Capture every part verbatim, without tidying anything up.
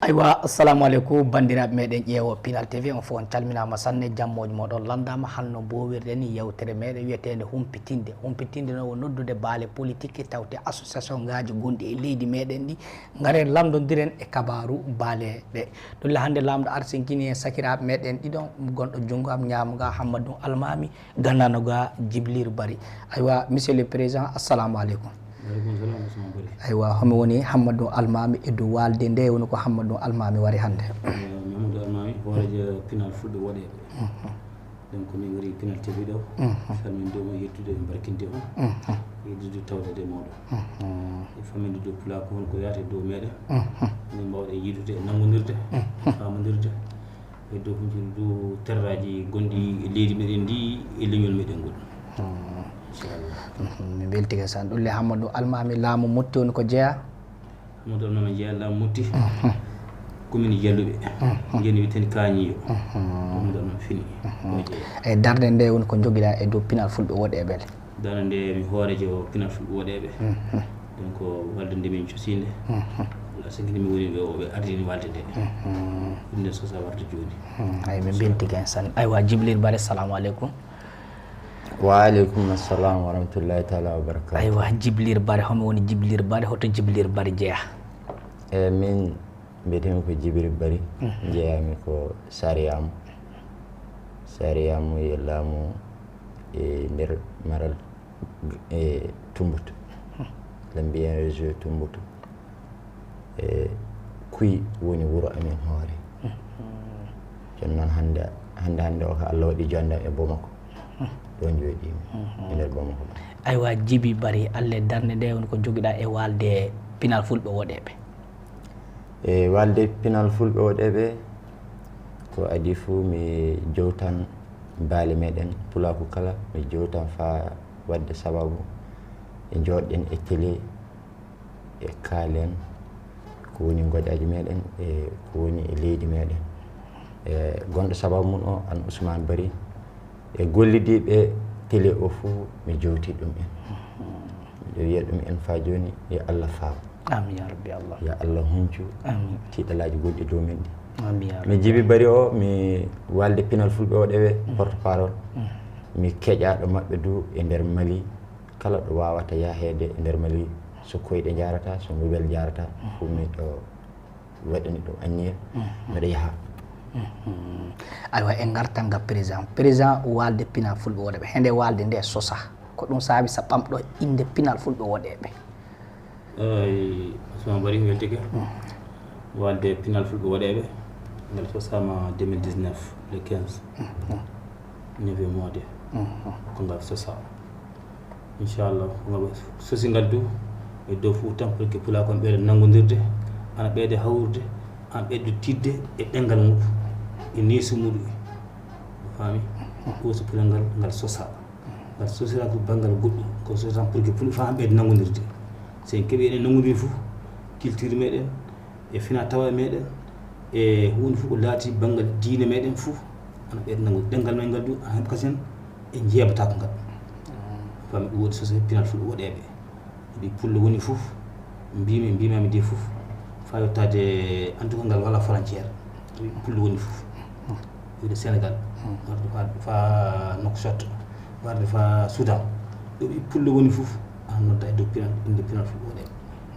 Eywa, assalamu aleykum, banndiraaɓe meɗen ƴeewo Pinal T V, on fof on calminaama sanne, jammooji mooɗon lanndaama. Hanno mboowirɗen ni yewtere meɗen wiyeteende Humpitinde. Humpitinde noon ko noddude baale politique, tawte association ngaaji gonɗi e leydi meɗen ɗi, ngaren lamndondiren e kabaaru baale ɗe. Ɗum le hannde Laamɗo arsinkini en sakiraaɓe meɗen ɗiɗon, gonɗo junngo am ñaamo ga Hammadou Almami, ganndaano ga Djibril Bari. Aywa, monsieur le président, assalamu aleykum. Aleykum salam, Ousmane Bari. Aywa, homi woni Hammadou Almami e dow waalde nde woni ko Hammadou Almami wari hannde. Eh, Mamadou Almami, hooreejo pinal fulɓe woɗeeɓe. Mhm. Donc, min ngari Pinal T V ɗo. Mhm. Salmin dow mo yettude e barkinde on. Mhm. Yeddude tawde de mawɗo. Mhm. E faminde dow pulaaku won ko yaata e dow meɗen. Mhm. Min mbawɗe yiidude e nanngondirde, mhm, faamondirde. E dow hunde dow terraaji gonɗi e leydi meɗen ndi e leñol meɗen ngol. Hmm. Inchallah. Mhm. Mi weltike san. Ɗum le Hammadou Almami laamu Motti woni ko jeya? Hammadou Almami jeya laamu Motti. Mhm. Commune Jalluɓe. Mhm. Ngeni witen Kañiyo. Mhm. Hammadou Almami fini. Mhm. Ko jeya. E darnde nde woni ko jogiɗa e dow pinal fulɓe woɗeɓe le? Darnde nde mi hooreejo pinal fulɓe woɗeɓe. Mhm. Donc, walde nde min cosinde. Mhm. Wala sengini mi woni ɓe, o ɓe ardini walde nde. Mhm. Ɗum nde sosa warde jooni. Mhm. Ay, min belti ken san. Aywa, Djibril Bare, salamu aleykum. Wa aleykum assalam wa rahmatullahi taala wa barakatuh. Aywa, Djibril Bare, homo woni Djibril Bare, hoto Djibril Bare jeya? E min mbiyetemi ko Djibril Bari, mhm, jeeyami ko Sariyamu. Sariyamu e laamu e nder maral e Tumbutu. Lambiyen région Tumbutu. E Kuy woni wuro amen hoore. Jooni noon hannde, hannde, hannde o ko Allah waɗi jonde am e Bamako. Ɗo jooɗimi, e nder Bamako ɗo. Aywa, Djibi Bari, Allah darnde nde woni ko jogiɗa e waalde pinal fulɓe woɗeɓe? E waalde pinal fulɓe woɗeɓe, ko adii fof mi jowtan baale meɗen pulaaku kala, mi jowtan faa waɗde sababu e jooɗɗen e télé, e kaalen ko woni ngoƴaaji meɗen e ko woni e leydi meɗen. E gonɗo sababu mum o, an Ousmane Bari, e gollidiiɓe télé o fof, mi jowti ɗum en. Miɗo wiya ɗum en faa jooni, yo Allah faam. Amin ya rabbi Allah. Yo Allah huncu, amin, tiiɗalaaji gonɗi dow men ɗi. Amin ya rabbi. Mi Jibi Bari o, mi waalde pinal fulɓe woɗeɓe, mm, porte parole. Mm. Mi keƴaaɗo maɓɓe du e nder Mali, kala ɗo waawata yaheede e nder Mali, so koyɗe njaarata, so mobel njaarata, mm, fof miɗo waɗani ɗum anniya, mhm, mbeɗa yaha. Mhm. Aywa, en ngartan ga président. Président waalde pinal fulɓe woɗeɓe. Hende waalde nde sosa. Ko ɗum saabi sa ɓamɗo innde pinal fulɓe woɗeɓe? Eey, Ousmane Bari weltike. Mhm. Waalde pinal fulɓe woɗeɓe, ngal sosaama deux mille dix-neuf, le quinze. Mhm. Neuvième mois de. Mhm. Ko ngal sosa. Inchallah, ko ngal sosi ngal du e dow fof tan, pour que pulaaku en ɓeyda nanngondirde, ana ɓeyda hawrude, ana ɓeyda tiiɗde e ɗemngal muɗum, e neesu muɗum. A faami? Ɗum so pinal ngal, ngal sosa. Ngal sosira ko banngal goɗɗum, ko sosa pour que pulɓe fof ana ɓeyda nanngondirde. So en keɓii eɗen nanngondiri fof, culture meɗen, e fina tawa meɗen, e huunde fof ko laati banngal diine meɗen fof, ana ɓeyda nanngu ɗemngal men ngal du, ana heɓa kasen en jeebataako ngal. Fami ɗum woodi sose pinal fulɓe woɗeɓe. Ɗi pullo woni fof, mbimi, mbimami de fof, faa yottaade, en tout cas, ngal wala frontière. Ɗi pullo woni fof. Wiide Sénégal, warde fa, fa Nouakchott, warde fa Soudan. Ɗo ɓe pullo woni fof, ana nodda e dow pinal, innde pinal fulɓe woɗeɓe.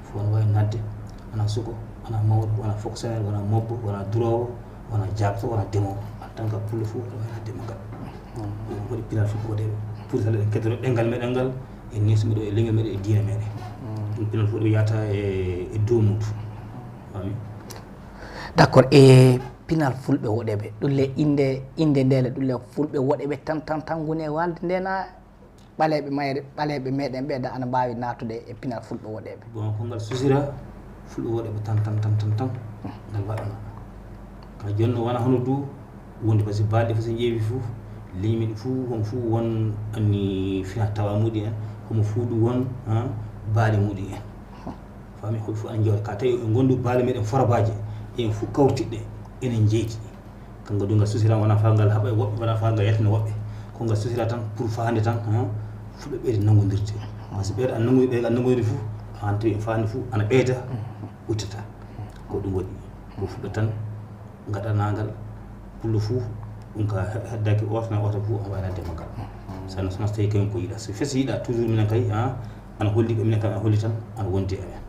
Fof ana waawi naatde, wona suko, wona mawɗo, wona fonctionnaire, wona mobbo, wona duroowo, wona jaabto, wona demoowo. En tant que pullo fof, aɗa waawi naatde e maggal. Ɗum waɗi pinal fulɓe woɗeɓe. Pour ça, eɗen keddoro ɗemngal meɗen ngal, e neesu meɗen, e leñol meɗen, e diine meɗen. Ɗum pinal fulɓe yahata e, e dow muɗum. Fami? D'accord, e pinal fulɓe woɗeɓe, ɗum le innde, innde nde le, ɗum le fulɓe woɗeɓe tan, tan, tan ngoni e waalde nde na ɓaleeɓe mayre, ɓaleeɓe meɗen ɓe da ana mbaawi naatude e pinal fulɓe woɗeɓe? Bon, ko ngal sosira fulɓe woɗeɓe tan, tan, tan, tan, tan, ngal waɗana. Ka jonno wona hono du wonde, parce que baali fof so ƴeewi fof, leñi men fof, homo fof won anni fina tawa muɗi en, homo fof du won, ha, baali muɗi en. Fami, hol fof ana jooɗa. Ka tawi en gondu baali meɗen forbaje, en fof kawtiɗe, enen jeyti. Kanko du ngal sosira wona fa ngal haɓa e woɓɓe, wona fa ngal yaltina woɓɓe. Ko ngal sosira tan pour faande tan, ha, fulɓe ɓeyda nanngodirde. Parce que ɓeyda ana nanngodi, ɓeyda ana nanngodi fof, an tawi en faande fof, ana ɓeyda, uttata. Ko ɗum waɗi. Ko fuɗɗo tan gaɗanagal pullo fuu, ɗum ka he- heddaki oto na oto fuu a wayna dema gal. Sana sona tawi kañum ko yiɗa, so fesi yiɗa toujours minen kay, a ana holli ko minen kam ana holli tan ana wondi e amen.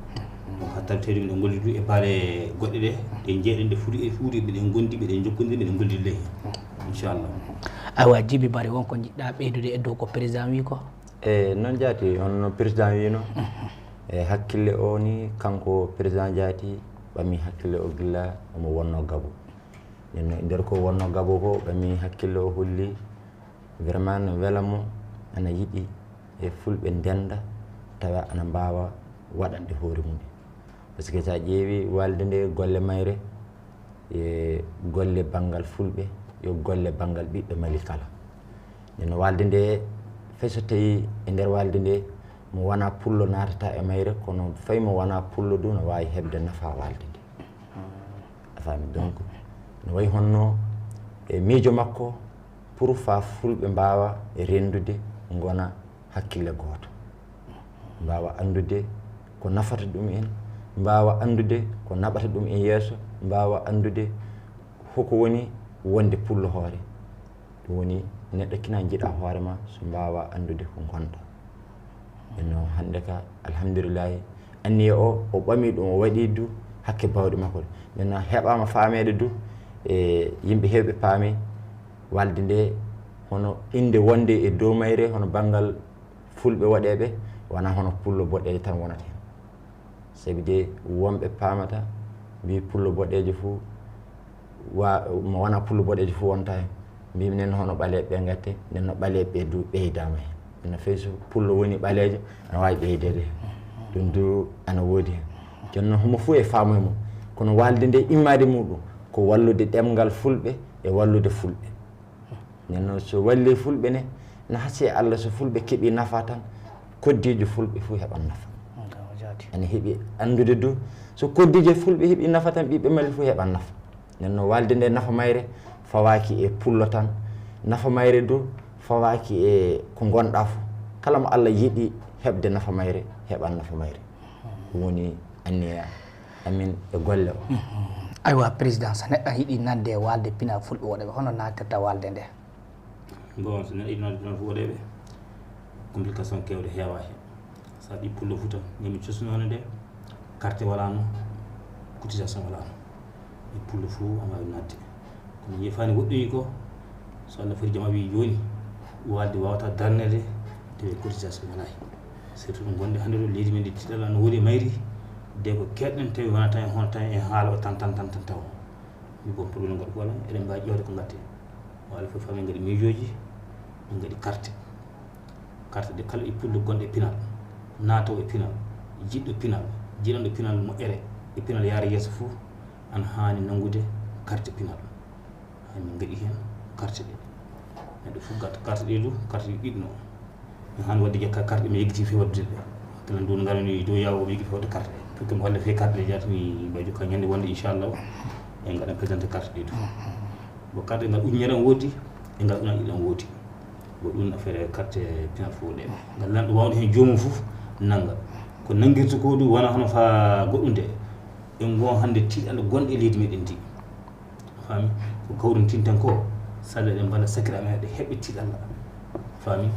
Donc ha tawi tawi miɗen gollidi e baale goɗɗe ɗe ɗe jeeɗen ɗe fuɗi e fuɗi miɗen gondi miɗen jokkondiri miɗen gollidi ley hen, inchallah. Awa, Jibi Bari, won ko jiɗɗa ɓeydude e dow ko président wi ko? E noon jaati, on no président wino, e hakkille o ni, kanko président jaati ɓami hakkille o gilla omo wonno gabo. Nden e nder ko wonno gabo ko ɓami hakkille o holli vraiment no wela mo, ana yiɗi e fulɓe ndenda tawa ana mbaawa waɗande hoore mum. Par ce que so a ƴeewi walde nde, golle mayre e golle banngal fulɓe, yo golle banngal ɓiɓɓe Mali kala. Nden no walde nde, fay so tawi e nder walde nde mo wona pullo naatata e mayre, kono fay mo wona pullo du no waawi heɓde nafa walde nde. A faami? Donc no wayi honno e miijo makko, pour fa fulɓe mbaawa renndude, ngona hakkille gooto, mbaawa anndude ko nafata ɗum en, mbaawa anndude ko naɓata ɗum en yeeso, mbaawa anndude hoko woni wonde pullo hoore. Ɗum woni neɗɗo kina jiɗa hoore ma so mbaawa anndude ko ngonɗa. Eno hannde ka, alhamdulillahi, anniya o, o ɓami ɗum, o waɗi du hakke bawɗe makko ɗe. Nden noon heɓaama faameede du, e yimɓe heewɓe paami walde nde, hono innde wonde e dow mayre, hono banngal fulɓe waɗeeɓe, wona hono pullo boɗeejo tan wonata heen. Sabi de wonɓe paamata, mbi pullo boɗeejo fof, wa, mo wona pullo boɗeejo fof wonta heen. Mbi minen hono ɓaleeɓe ɓe ngatte, nden no ɓaleeɓe ɓe du ɓeydaama heen. Nden no fay so pullo woni ɓaleejo, ana waawi ɓeydeede heen. Ɗum du ana woodi heen. Jooni noon homo fof e faamu e mum. Kono walde nde immaade muɗum ko wallude ɗemngal fulɓe e wallude fulɓe. Nden noon so walli fulɓe ne, na hasi e Allah so fulɓe keɓi nafa tan, koddiijo fulɓe fof heɓan nafa. Ana heɓi anndude du, so koddiijo fulɓe heɓi nafa tan, ɓiɓɓe Mali fof heɓan nafa. Nden noon walde nde nafa mayre fawaaki e pullo tan, nafa mayre du fawaaki e ko ngonɗa fof. Kala mo Allah yiɗi heɓde nafa mayre, heɓan nafa mayre. Ɗum woni anniya amin e golle o. Aywa, président, so neɗɗo yiɗi nadde e walde pinal fulɓe woɗeɓe, hono natirta walde nde? Bon, so neɗɗo yiɗi nadde pinal fulɓe woɗeɓe, complication kewɗe heewa heen. Sa ɓi pullo fof tan, ñami cosnoone nde, carte walano, cotisation walano. Ɓi pullo fof a waawi nadde. Kono yefaani woɗɗoyi ko, so Allah foti jam a wii jooni, walde wawata darnede, tawi cotisation wonay. Surtout ɗum gonɗe hannde ɗo leydi men ndi tiɗal no woni e mayri, de ko keɗɗen tawi wona tan e hono tan e haala o tan tan tan tan taw. Mi bon problème ngal ko wala, eɗen mbawi ƴewde ko ngatte. Wala fof famin ngadi miijoji, min ngadi carte. Carte de kala e pullo gonɗe pinal, naatowo e pinal, jiɗɗo pinal, jiɗanɗo pinal moƴƴere, e pinal yaara yeeso fof, ana haani nanngude carte pinal. Hay min ngaɗi heen carte ɗe. Neɗɗo fof gata carte ɗe du, carte ɗe ɗiɗno. Mi haani waɗde jokka carte ɗe mi yeggiti few waɗde ɗe. Kala ndu ngarani dow yawo mi yeggi few waɗde carte ɗe. Pour que mi holla few carte ɗe jaatani mbaɗi jokka ñande wonde inchallah. En ngaɗan présenté carte ɗe du. Bon carte ngal ujunere on woodi, e ngal una ɗiɗon woodi. Bon ɗum affaire carte pinal fof ɗe. Ngal lanɗo wawde heen joomum fof nannga. Ko nanngirta ko du wona hono fa goɗɗum de. En ngon hannde tiiɗalla gonɗe e leydi meɗen ndi. Faami? Ko kawrintinten ko, salla eɗen mballa sakiraaɓe men, eɗen heɓɓe tiiɗalla. Faami?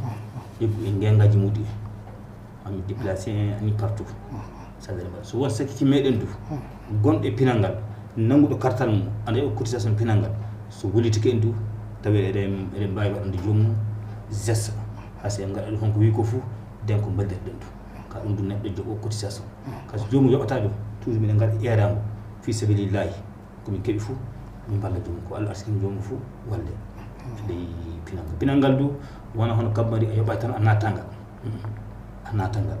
Eggu e ngeengaji muɗi. Ami déplacé en, ani partout. Salla eɗen mballa. So won sakki meɗen du, gonɗo e pinal ngal, nannguɗo kartal mum, ana yoɓa cotisation pinal ngal. So wulitike en du, tawi eɗen, eɗen mbaawi waɗande joomum geste. Hay so en ngaɗa ɗum honko wi ko fof, den ko mballirɗen du. Ka ɗum du neɗɗo joɓo cotisation. Ka so joomum yoɓata ɗum, toujours miɗen ngaɗa eeraango, fi sabilillahi. Ko min keɓi fof, min mballa joomum. Ko Allah arsini joomum fof walde. Ley pinal ngal. Pinal ngal du, wona hono kabbari a yoɓay tan a natta ngal. A natta ngal.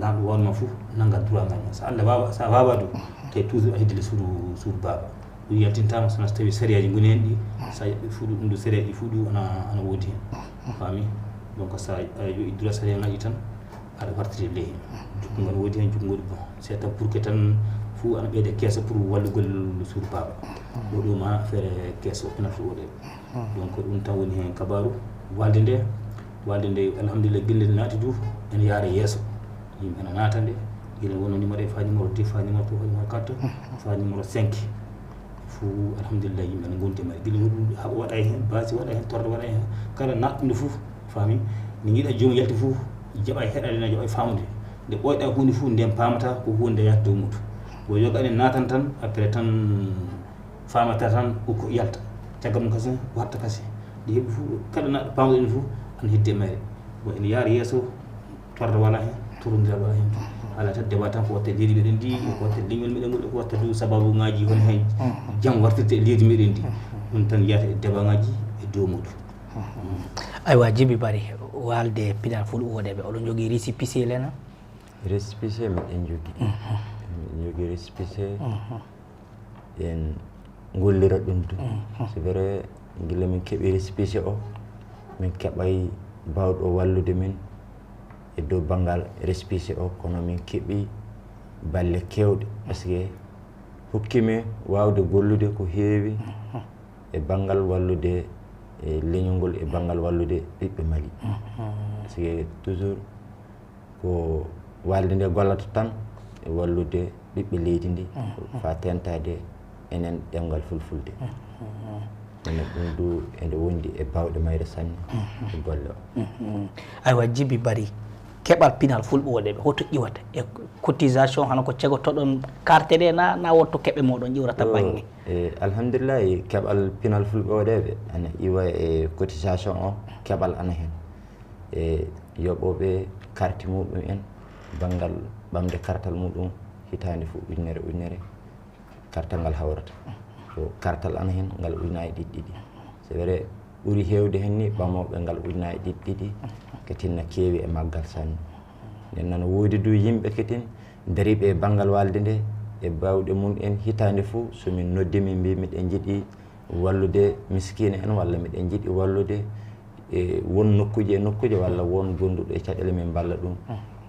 Laamɗo wawnma fof, nanngal droit ngal ma. So Allah wawa, so a wawa du, tawi toujours a heddi le suudu, suudu baaba. Ɗum yaltintama so tawi sariyaji ngoni hen ɗi, sa yeɓɓe fof ɗum, ɗum ɗo sariyaji fof ɗum ana, ana woodi hen. Faami? Donc sa a yoɓi droit sariya ngaji tan, aɗa wartiri ley hen. Jukkungol woodi hen, jukkungol bon. C'est tan pour que tan fof ana ɓeyda keeso pour wallugol suudu baaba. Ɗo ɗo ma affaire keeso pinal fof woɗe. Donc ɗum tan woni hen kabaru walde nde. Walde nde alhamdulillah gille naati du ene yaara yeeso. Yimɓe ene naata nde. Gila wonno numéro e fa numéro dix, fa numéro trois, fa numéro quatre, fa numéro cinq. Fof, alhamdulillahi, yimɓe ne ngondi e mayre. Gila muɗum, haɓo waɗa e heen, baasi waɗa e heen, torɗe waɗa e heen. Kala naatɗo fof, faami, ne yiɗa joom yalti fof, jaɓa e heɗade, na jaɓa e faamude. Nde ɓooyɗa huunde fof, nden paamata ko huunde nde yahata dow muɗum. Wo yoga ene naatan tan, après tan faamata tan ko yalta. Caggal mum kasi, watta kasi. Nde heɓi fof, kala naatɗo paamɗo ene fof, ana heddi e mayre. Bon, ene yaara yeeso, torra wala heen, torondiral wala heen. Ala tan, dewa tan ko watta leydi meɗen ndi, ko watta leñol meɗen ngol, ko watta du sababu ngaji hon heen. Jam wartirte e leydi meɗen ndi. Ɗum tan yiyata e dewa ngaji e dow muɗum. Aywa, Jibi Bari, walde pinal ful uwoɗeɓe, oɗon jogii récépissé lena? Récépissé meɗen jogii. Meɗen jogii récépissé. En ngollira ɗum du. C'est vrai, gila min keɓi récépissé o, min keɓay bawɗo wallude min e dow banngal récépissé o, kono min keɓi balle kewɗe, parce que hokkimi waawde gollude ko heewi e banngal wallude e leñol ngol, e banngal wallude ɓiɓɓe Mali. Parce que toujours ko walde nde gollata tan e wallude ɓiɓɓe leydi ndi, fa tentade enen ɗemngal fulfulde. Ene ɗum du, ene wondi e bawɗe mayre sanne e golle o. Aywa, Jibi Bari, keɓal pinal fulɓe woɗeɓe, hoto iwata e cotisation, hano ko cegotoɗon carte ɗe na, na wonto keɓe moɗon iwrata bannge? E, alhamdulillahi, keɓal pinal fulɓe woɗeɓe ana iwa e cotisation o, keɓal ana heen. E yoɓoɓe carte muɗum en, banngal ɓamde kartal muɗum, hitaande fof ujunere ujunere, kartal ngal hawrata. Ko kartal ana heen, ngal ujunaaji ɗiɗi ɗiɗi. C'est vrai, ɓuri heewde heen ni ɓamooɓe ngal ujunaaji ɗiɗi ɗiɗi, katin na keewi e maggal sanne. Nden nana woodi du yimɓe katin dariiɓe e banngal walde nde, e bawɗe mum en, hitaande fof, so min noddi, min mbi, miɗen njiɗi wallude miskiina en, walla miɗen njiɗi wallude e won nokkuuje e nokkuuje, walla won gonduɗo e caɗeele, min mballa ɗum.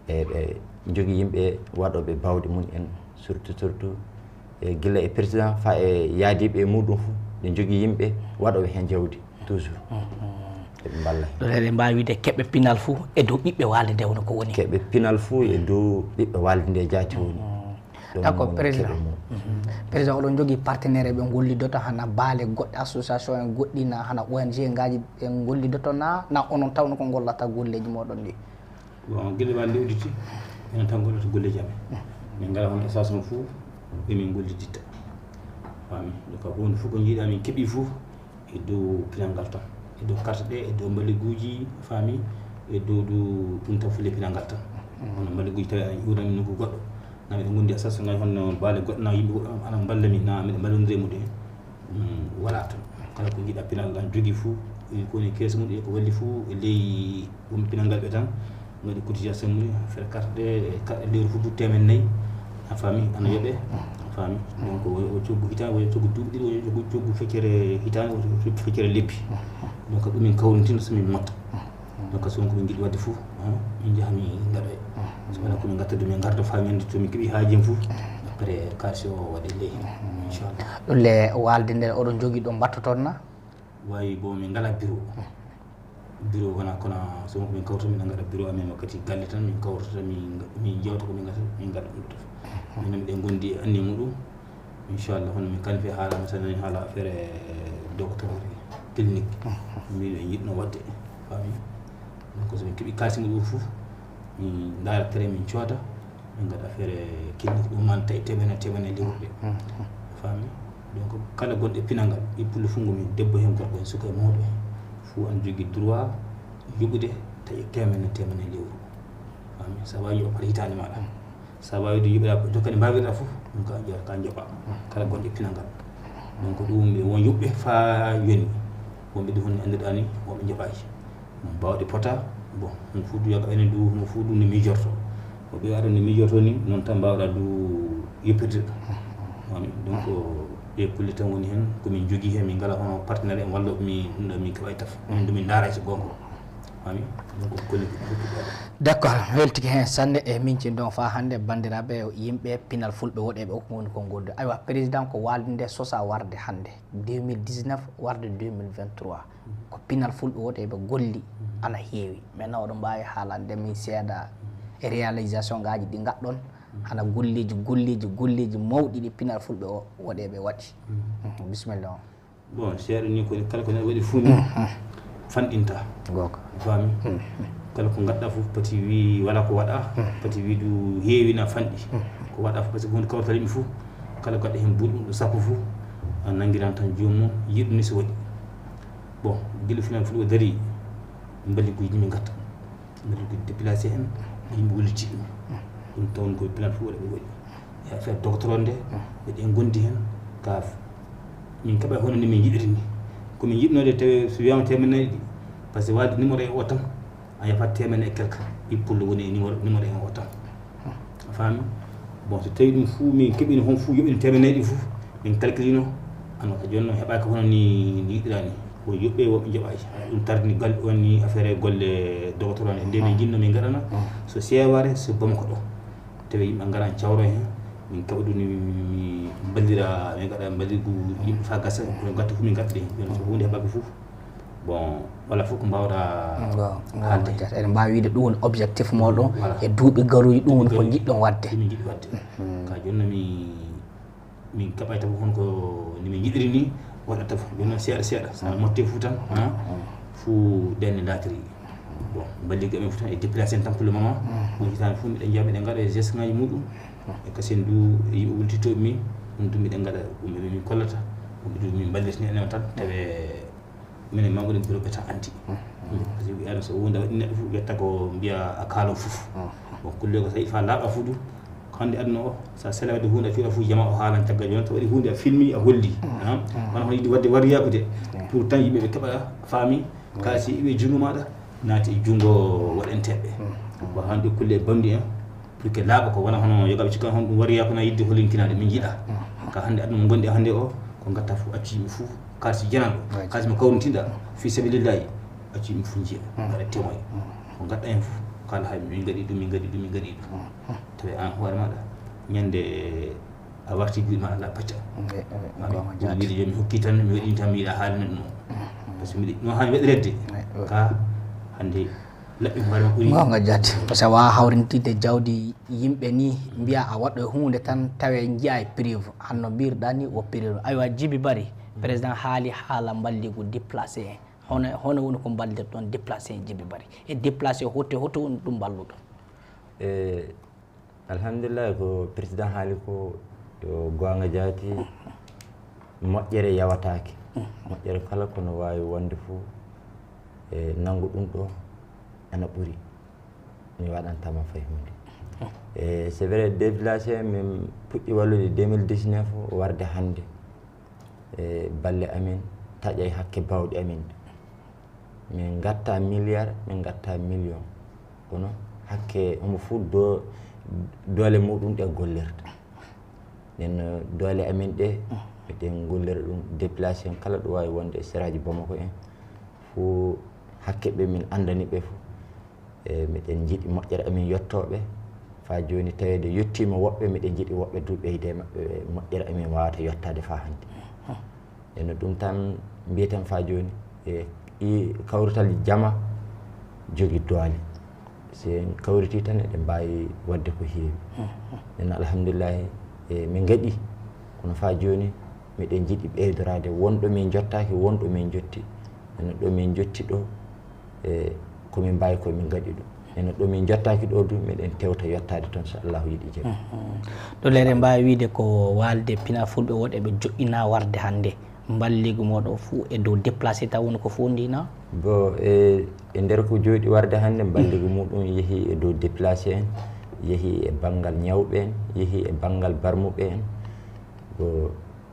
E ɓe njogii yimɓe waɗooɓe bawɗe mum en, surtout, surtout, e gila e président fa e yaadiiɓe e muɗum fof, ɓe njogii yimɓe waɗooɓe heen jawdi, toujours. Eɓe mballa heen. Ɗon eɗen mbaawi wiide keɓe pinal fof e dow ɓiɓɓe walde nde, woni ko woni. Keɓe pinal fof e dow ɓiɓɓe walde nde jaati woni. Ɗum D'accord, woni président. Keɓe mum. Président, oɗon njogii partenaire ɓe ngollidotoo, hana baale goɗɗe, association en goɗɗi, na hana O N G ngaji ɓe ngollidotoo, na, na onon tawno ko ngollata golleeji moɗon ɗi? Bon, gila walde udditi, enen tan gollata golleeji amen. Min ngala hono association fof ɓe min golliditta. Faami? Donc, huunde fof ko njiɗa min keɓi fof, e dow pinal ngal tan, e dow carte ɗe, e dow mbaliguuji, faami, e dow du ɗum tan fule pinal ngal tan. Hono mbaliguuji tawi ana ƴuurani nokku goɗɗo, na miɗo ngondi e sas ngal, honno baale goɗɗo na yimɓe goɗɗo ana mballa min, na miɗo mballondiri e muɗum en. Ɗum wala tan. Kala ko njiɗa pinal ngal jogii fof, e ko woni kees mum, e ko walli fof, e ley ɗum pinal ngal ɓe tan. Waɗi cotisation mum, affaire carte ɗe, e ka-, lewru fof du teemen nayi. A faami, ana yoɓe, a faami. Donc, o, o coggu hitaande, o coggu duuɓi ɗiɗi, o coggu, coggu feccere hitaande, o coggu feccere lebbi. Donc, ɗum min kawrintinta so min motta. Donc, so won ko min njiɗi waɗde fof, ah, min njaha min ngaɗoya. So wonaa ko min ngatta du, min ngarta faa ñande to min keɓi haaji en fof. Après, kaasi o waɗe ley. Inchallah. Ɗum le walde nde oɗon jogii ɗo mbattoton na? Wayi, bon, min ngala bureau. Bureau wona kono so won ko min kawrata, min ngaɗa bureau amen wakkati galle tan, min kawrata, min, min jewta ko min ngaɗata, min ngaɗa ɗum ɗo. Min miɗen ngondi e anniya muɗum. Inchallah, hono min kalifi haalama tan, en haala affaire docteur clinique. Min en yiɗno waɗde, faami? Donc, so min keɓi kaasi muɗum fof, min ndaara tere, min cooda. Min ngaɗa affaire clinique ɗum man tawi teɓene, teɓene liwruɗe. Faami? Donc, kala gonɗo e pinal ngal, e pullo fungo min, debbo heen, gorko heen, suka e mawɗo heen, fof ana jogii droit yoɓude tawi teemedde, teemedde lewru. Faami? Sa waawi yoɓa par hitaande maaɗa. Sa waawi du yoɓude, dokkani mbaawirɗa fof, ɗum ka jeeya, ka njoɓa. Kala gonɗo e pinal ngal. Donc, ɗum ɓe won yoɓɓe faa yoni. Wonɓe ɗum honni anndirɗaa ni, wonɓe njoɓaaki. Bawɗe pota, bon, mo fof du yaga enen du, mo fof du no miijorto. Ko ɓe aɗa no miijorto ni, noon tan mbaawɗa du yoppirde. Faami? Donc, ɗe kulle tan woni heen, ko min njogii heen, min ngala hono partenaire en walloɓe min, ɗum ɗo min keɓay taf. Min du min ndaara so goonga. Faami? Donc, ko kulle ɗe fof ɗo. D'accord, weltike heen sanne e min cin ɗon faa hannde, banndiraaɓe, yimɓe pinal fulɓe woɗeeɓe o ko woni ko ngoldu. Aywa, président, ko walde nde sosa warde hannde, deux mille dix-neuf warde deux mille vingt-trois. Ko pinal fulɓe woɗeeɓe golli ana heewi. Maintenant, oɗon mbaawi haalande min seeɗa e réalisation ngaji ɗi ngaɗɗon, Hana golleeji, golleeji, golleeji mawɗi ɗi pinal fulɓe o waɗeɓe waɗi. Mhm, bisimilla on. Bon, seeɗa ni ko kala ko neɗɗo waɗi fuu ni fanɗinta. Goonga. Faami? Kala ko ngadda fof pati wi wala ko waɗa, pati wi du heewina fanɗi. Ko waɗa fof parce que hunde kawtal yimɓe fof kala gaɗɗo heen buuɗi ɗum sappo fof a nanngiran tan joomum yiɗum ni so waɗi. Bon, gila final fof o dari mballiguuji min ngatta. Mbiɗa ko déplacé en yimɓe walliti ɗum. Ɗum tawon koye plan fof waɗa ɓe waɗi e affaire doctorode nde. Mbiɗen gondi heen ka min keɓa hono ni min jiɗiri ni. Komin jiɗnode tawi so wiyama temen nayyi ɗi parce que walde numéro e o tan a yafat temen e quelque. Ɓippullo woni e numéro numéro e o tan. A faami? Bon, so tawi ɗum fuu min keɓino hon fuu yoɓino temen nayyi ɗi fof min calculino. Ano ka jonno heɓaka hono ni ni yiɗira ni. Ko yoɓɓe woɓɓe joɓaji ɗum tardini gal woni affaire golle dogotoro ne nde min jinno min gaɗana so seware so bamako ɗo. Tawi yimɓe ngara cawro hen min kaɓa ɗum mi ballira min gaɗa balligu yimɓe fa gasa ko gatta fu min gatta ɗe. Yon so hunde heɓaka fof. Bon, wala fof ko mbawɗa haalde. Eɗen mbawi wiide ɗum woni objectif moɗon e duuɓi garuji ɗum woni ko jiɗɗon wadde. Min jiɗi wadde ka jonno mi min kaɓay taw hon ko ni min jiɗiri ni waɗata fof jonno seeɗa seeɗa sa motte fof tan ha fof denne latiri. Bon, balligu amen fof tan e déplacé en tan pour le moment. Ɗum hitande fof miɗen jeeya miɗen gaɗa e geste ngaji muɗum. E kasen du yimɓe wultitoɓe min ɗum du miɗen gaɗa ɗum ɓe min kollata ɗum ɓe du min ballitini enen tan tawe minen mawɗo bureau ɓe tan anndi. Parce que wiyano so wonde waɗi neɗɗo fof ƴetta ko mbiya a kaalo fof. Bon, kulle ko tawi fa laaɓa fof ɗum ko hannde aduna o sa sela wadde hunde a cuuɗa fof jama o haalan caggal joni to waɗi hunde a filmi a holli. Wona hono yiɗi wadde wariyakude pour tan yimɓe ɓe keɓa faami ka si iwi junngo maɗa naati e junngo waɗanteɓe. Wa hande kulle e bamdi en pour que laaɓa ko wona hono yogaɓe cikkan hon ɗum wariya kono yidde holinkinade min jiiɗa ka hande aduna mo gonɗi hande o ko gatta fof acci yimɓe fof kalsi jananɗo kalsi mo kawrintinɗa fi sabilillahi acci yimɓe fof jiiɗa mbaɗa temoye ko gaɗɗa hen fof kala hay min gaɗi ɗum min gaɗi ɗum min gaɗi ɗum tawi an hoore maɗa ñande a warti guy ma ala pacca wiide jomi hokki tan mi waɗi tan mi yiɗa haalinen ɗum parce que miɗi no hani waɗiredde ka hande laɓɓi hoore ma ɓuri gonga jaddi parce que a wawa hawrintide jawdi yimɓe ni mbiya a waɗɗo e hunde tan tawe jiya e prive hanno mbirɗa ni o prive aywa jibi bari président haali haala mballigu déplacé en hono hono woni ko mballirɗon déplacé en jibi bari e déplacé hoto hoto woni ɗum mballuɗo e alhamdulillahi ko président haali ko yo gonga jaati moƴƴere yawatake moƴƴere kala kono wawi wonde fo e nangu ɗum ɗo ana ɓuuri mi waɗantama fay hunde e c'est vrai déplacé min puɗɗi wallude deux mille dix-neuf warde hannde e balle amin taƴay hakke bawɗi amin min gatta milliard min gatta million kono hakke omo fof do doole muɗum ɗe gollirta nden doole amin ɗe miɗen gollira ɗum déplacé en kala ɗo wawi wonde e seraji bamako en fof hakke ɓe min andani ɓe fof e miɗen jiiɗi moƴƴere amin yettoɓe fa joni tawede yettima woɓɓe miɗen jiiɗi woɓɓe du ɓeyde maɓɓe moƴƴere amin wawata yettade fa hande eno ɗum tan mbiyeten fa joni e i kawrital jama jogi doole si en kawriti tan eɗen mbawi wadde ko heewi nen alhamdulillahi e min gaɗi kono fa joni miɗen jiiɗi ɓeydorade wonɗo min jottaki wonɗo min jotti eno ɗo min jotti ɗo e komin mbawi komin gaɗi ɗum eno ɗo min jottaki ɗo du miɗen tewta yettade toon so allahu yiɗi jeeɗa ɗo lere mbawi wiide ko walde pina fulɓe woɗɓe ɓe joɗɗina warde hannde mballigu moɗo fou e dow déplacé taw woni ko fondina bon e e nder ko jooɗi warde hannde mballigu muɗum yeehi e dow déplacé en yeehi e banngal ñawɓe en yeehi e banngal barmuɓe en bon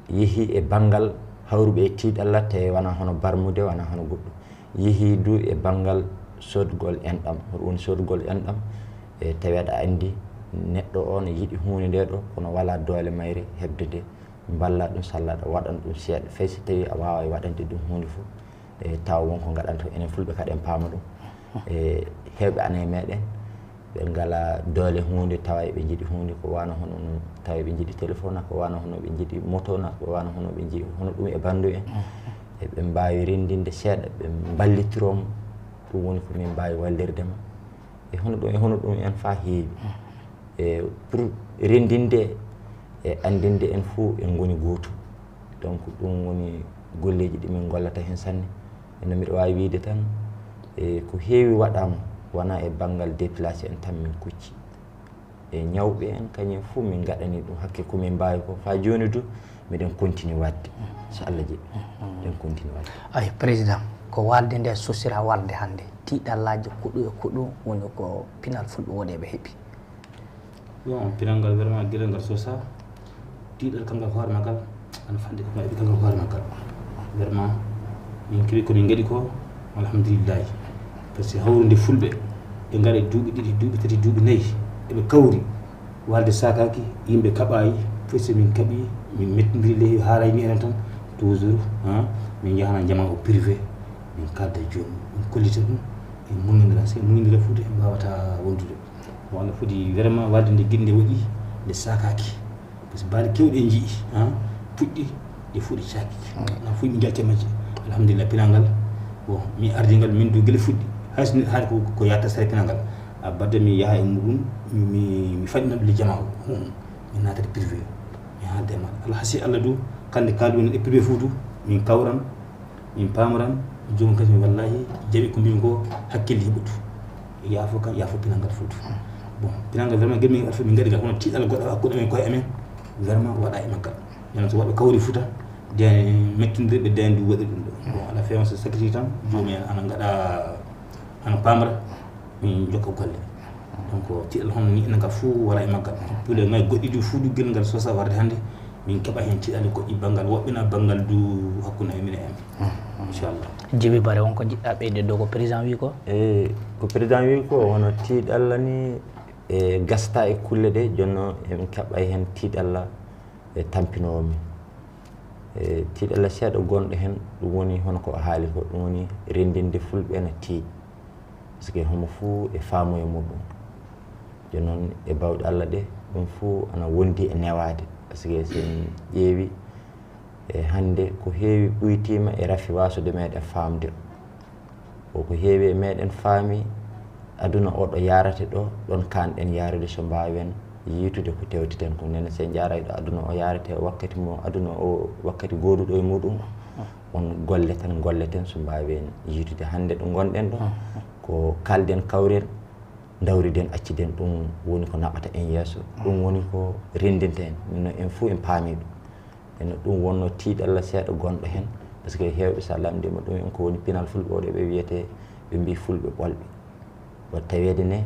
yeehi e banngal hawruɓe e tiiɗalla tawi wona hono barmude wona hono goɗɗum yeehi du e banngal sodgol enɗam hoto woni sodgol enɗam e tawi aɗa anndi neɗɗo o ne yiɗi huunde nde ɗo kono wala doole mayre heɓde nde mballa ɗum salla aɗa waɗan ɗum seeɗa fay so tawi a wawa e waɗande ɗum huunde fof e tawa wonko gaɗanta enen fulɓe kaɗen paama ɗum e hewɓe ana e meɗen ɓe ngala doole hunde tawa eɓe jiiɗi hunde ko wano hono no tawa eɓe jiiɗi téléphone ko wano hono ɓe jiiɗi moto na ko wano hono ɓe jiiɗi hono ɗum e bandu en eɓe mbawi rendinde seeɗa ɓe mballitirom ɗum woni ko min mbawi wallirde ma e hono ɗum e hono ɗum en fa heewi E pour renndinde e anndinde en fof en ngoni gootum. Donc ɗum woni golleeji ɗi min ngollata heen sanne. No mbiɗa waawi wiyde tan, e ko heewi waɗaama, wonaa e banngal déplacé en tan min kucci. E ñawɓe en kañum fof min ngaɗani ɗum hakke ko min mbaawi ko. Faa jooni du, miɗen continue waɗde, so Allah jaɓi. Miɗen continue waɗde. Ay, président, ko waalde nde sosira waalde hannde. Tiiɗallaaji kuɗu e kuɗu woni ko pinal fulɓe woɗeeɓe heɓi. Bon, pinal ngal vraiment gila ngal sosa. Tiiɗal kangal hoore maggal ana fande ko ngaɗi kangal hoore maggal. Vraiment, min keɓi ko min ngaɗi ko, alhamdulillahi. Parce que hawrude fulɓe ɓe ngaɗa duuɓi ɗiɗi, duuɓi tati, duuɓi nayi, eɓe kawri. Waalde saakaaki, yimɓe kaɓaayi, fof so min kaɓi, min mettindiri ley haaray ni enen tan, toujours, ha, min njahana jama o privé, min kalda jooni, min kollita ɗum, min muñindira. So en muñindira fof en mbaawata wondude. Wano foti vraiment waalde nde giɗde waɗi, nde saakaaki. Parce que baali kewɗe en njii, ha, puɗɗi, ɗi fof ɗi caaki. Na fof mi jalti majje. Alhamdulillah, pinal ngal. Bon, mi ardi ngal, min du gila fuɗɗi. Hay so, hay ko, ko yatta sare pinal ngal. A badde mi yaha e muɗum, mi, mi, mi faɗɗina ɗum le jama o. Hmm. Mi naatata privé. Mi haalda e maɗa. Allah hasi Allah du, kande kaldu en e privé fof du, min kawran, min pamoran, joomum kadi mi wallahi jaɓi ko mbimi ko, hakkille heɓutu. Yaafo kan, yaafo pinal ngal fof du. Bon, pinal ngal vraiment gel min alfa min ngaɗi ngal, kono tiiɗal goɗɗo hakkude men koye amen, vraiment waɗa e maggal. Enen so woɓɓe kawri Fuuta, den mettindirɓe den du waɗi ɗum ɗo. Bon, ala feewa so sakiti tan, joomum en ana ngaɗa, ana pamra, min jokka golle. Donc, tiiɗal hono ni enen ka fof wala e maggal. Pule may goɗɗi du fof du gel ngal sosa warde hannde, min keɓa heen tiiɗal goɗɗi banngal woɓɓina banngal du hakkunde amen minen en. Inchallah. Jibi Bare, won ko njiɗɗa ɓeyde dow ko président wi ko? E ko président wi ko, hono tiiɗalla ni, e gasta e kulle ɗe, jonno en kaɓɓay heen tiiɗalla e tampinowo men. E tiiɗalla seeɗa gonɗo heen, ɗum woni hono ko o haali ko, ɗum woni renndinde fulɓe ena tiiɗi. Parce que homo fuu e faamuye muɗum. Jooni noon, e baawɗe Allah ɗe, ɗum fuu ana wondi e newaade. Parce que so en ƴeewi, e hannde ko heewi ɓuytiima e rafi waasude meɗen faamde. Ko ko heewi e meɗen faami aduna o ɗo yaarata ɗo, ɗon kaanɗen yaarude so mbaawen yiitude ko tewteten ko. Nene so en njaaray ɗo aduna o yaarata e wakkati mo, aduna o wakkati gooduɗo e muɗum, on golle tan, golle tan so mbaawen yiitude. Hannde ɗo ngonɗen ɗo, ko kalden kawren, ndawriden, acciden, ɗum woni ko naɓata en yeeso, ɗum woni ko renndinta en. Min noon en fof en paami ɗum. Eno ɗum wonno tiiɗalla seeɗa gonɗo heen, parce que heewɓe so a lamndiima ɗum en ko woni pinal fulɓe o ɗo ɓe wiyetee, ɓe mbii fulɓe ɓolɓe. Wa taweede ne,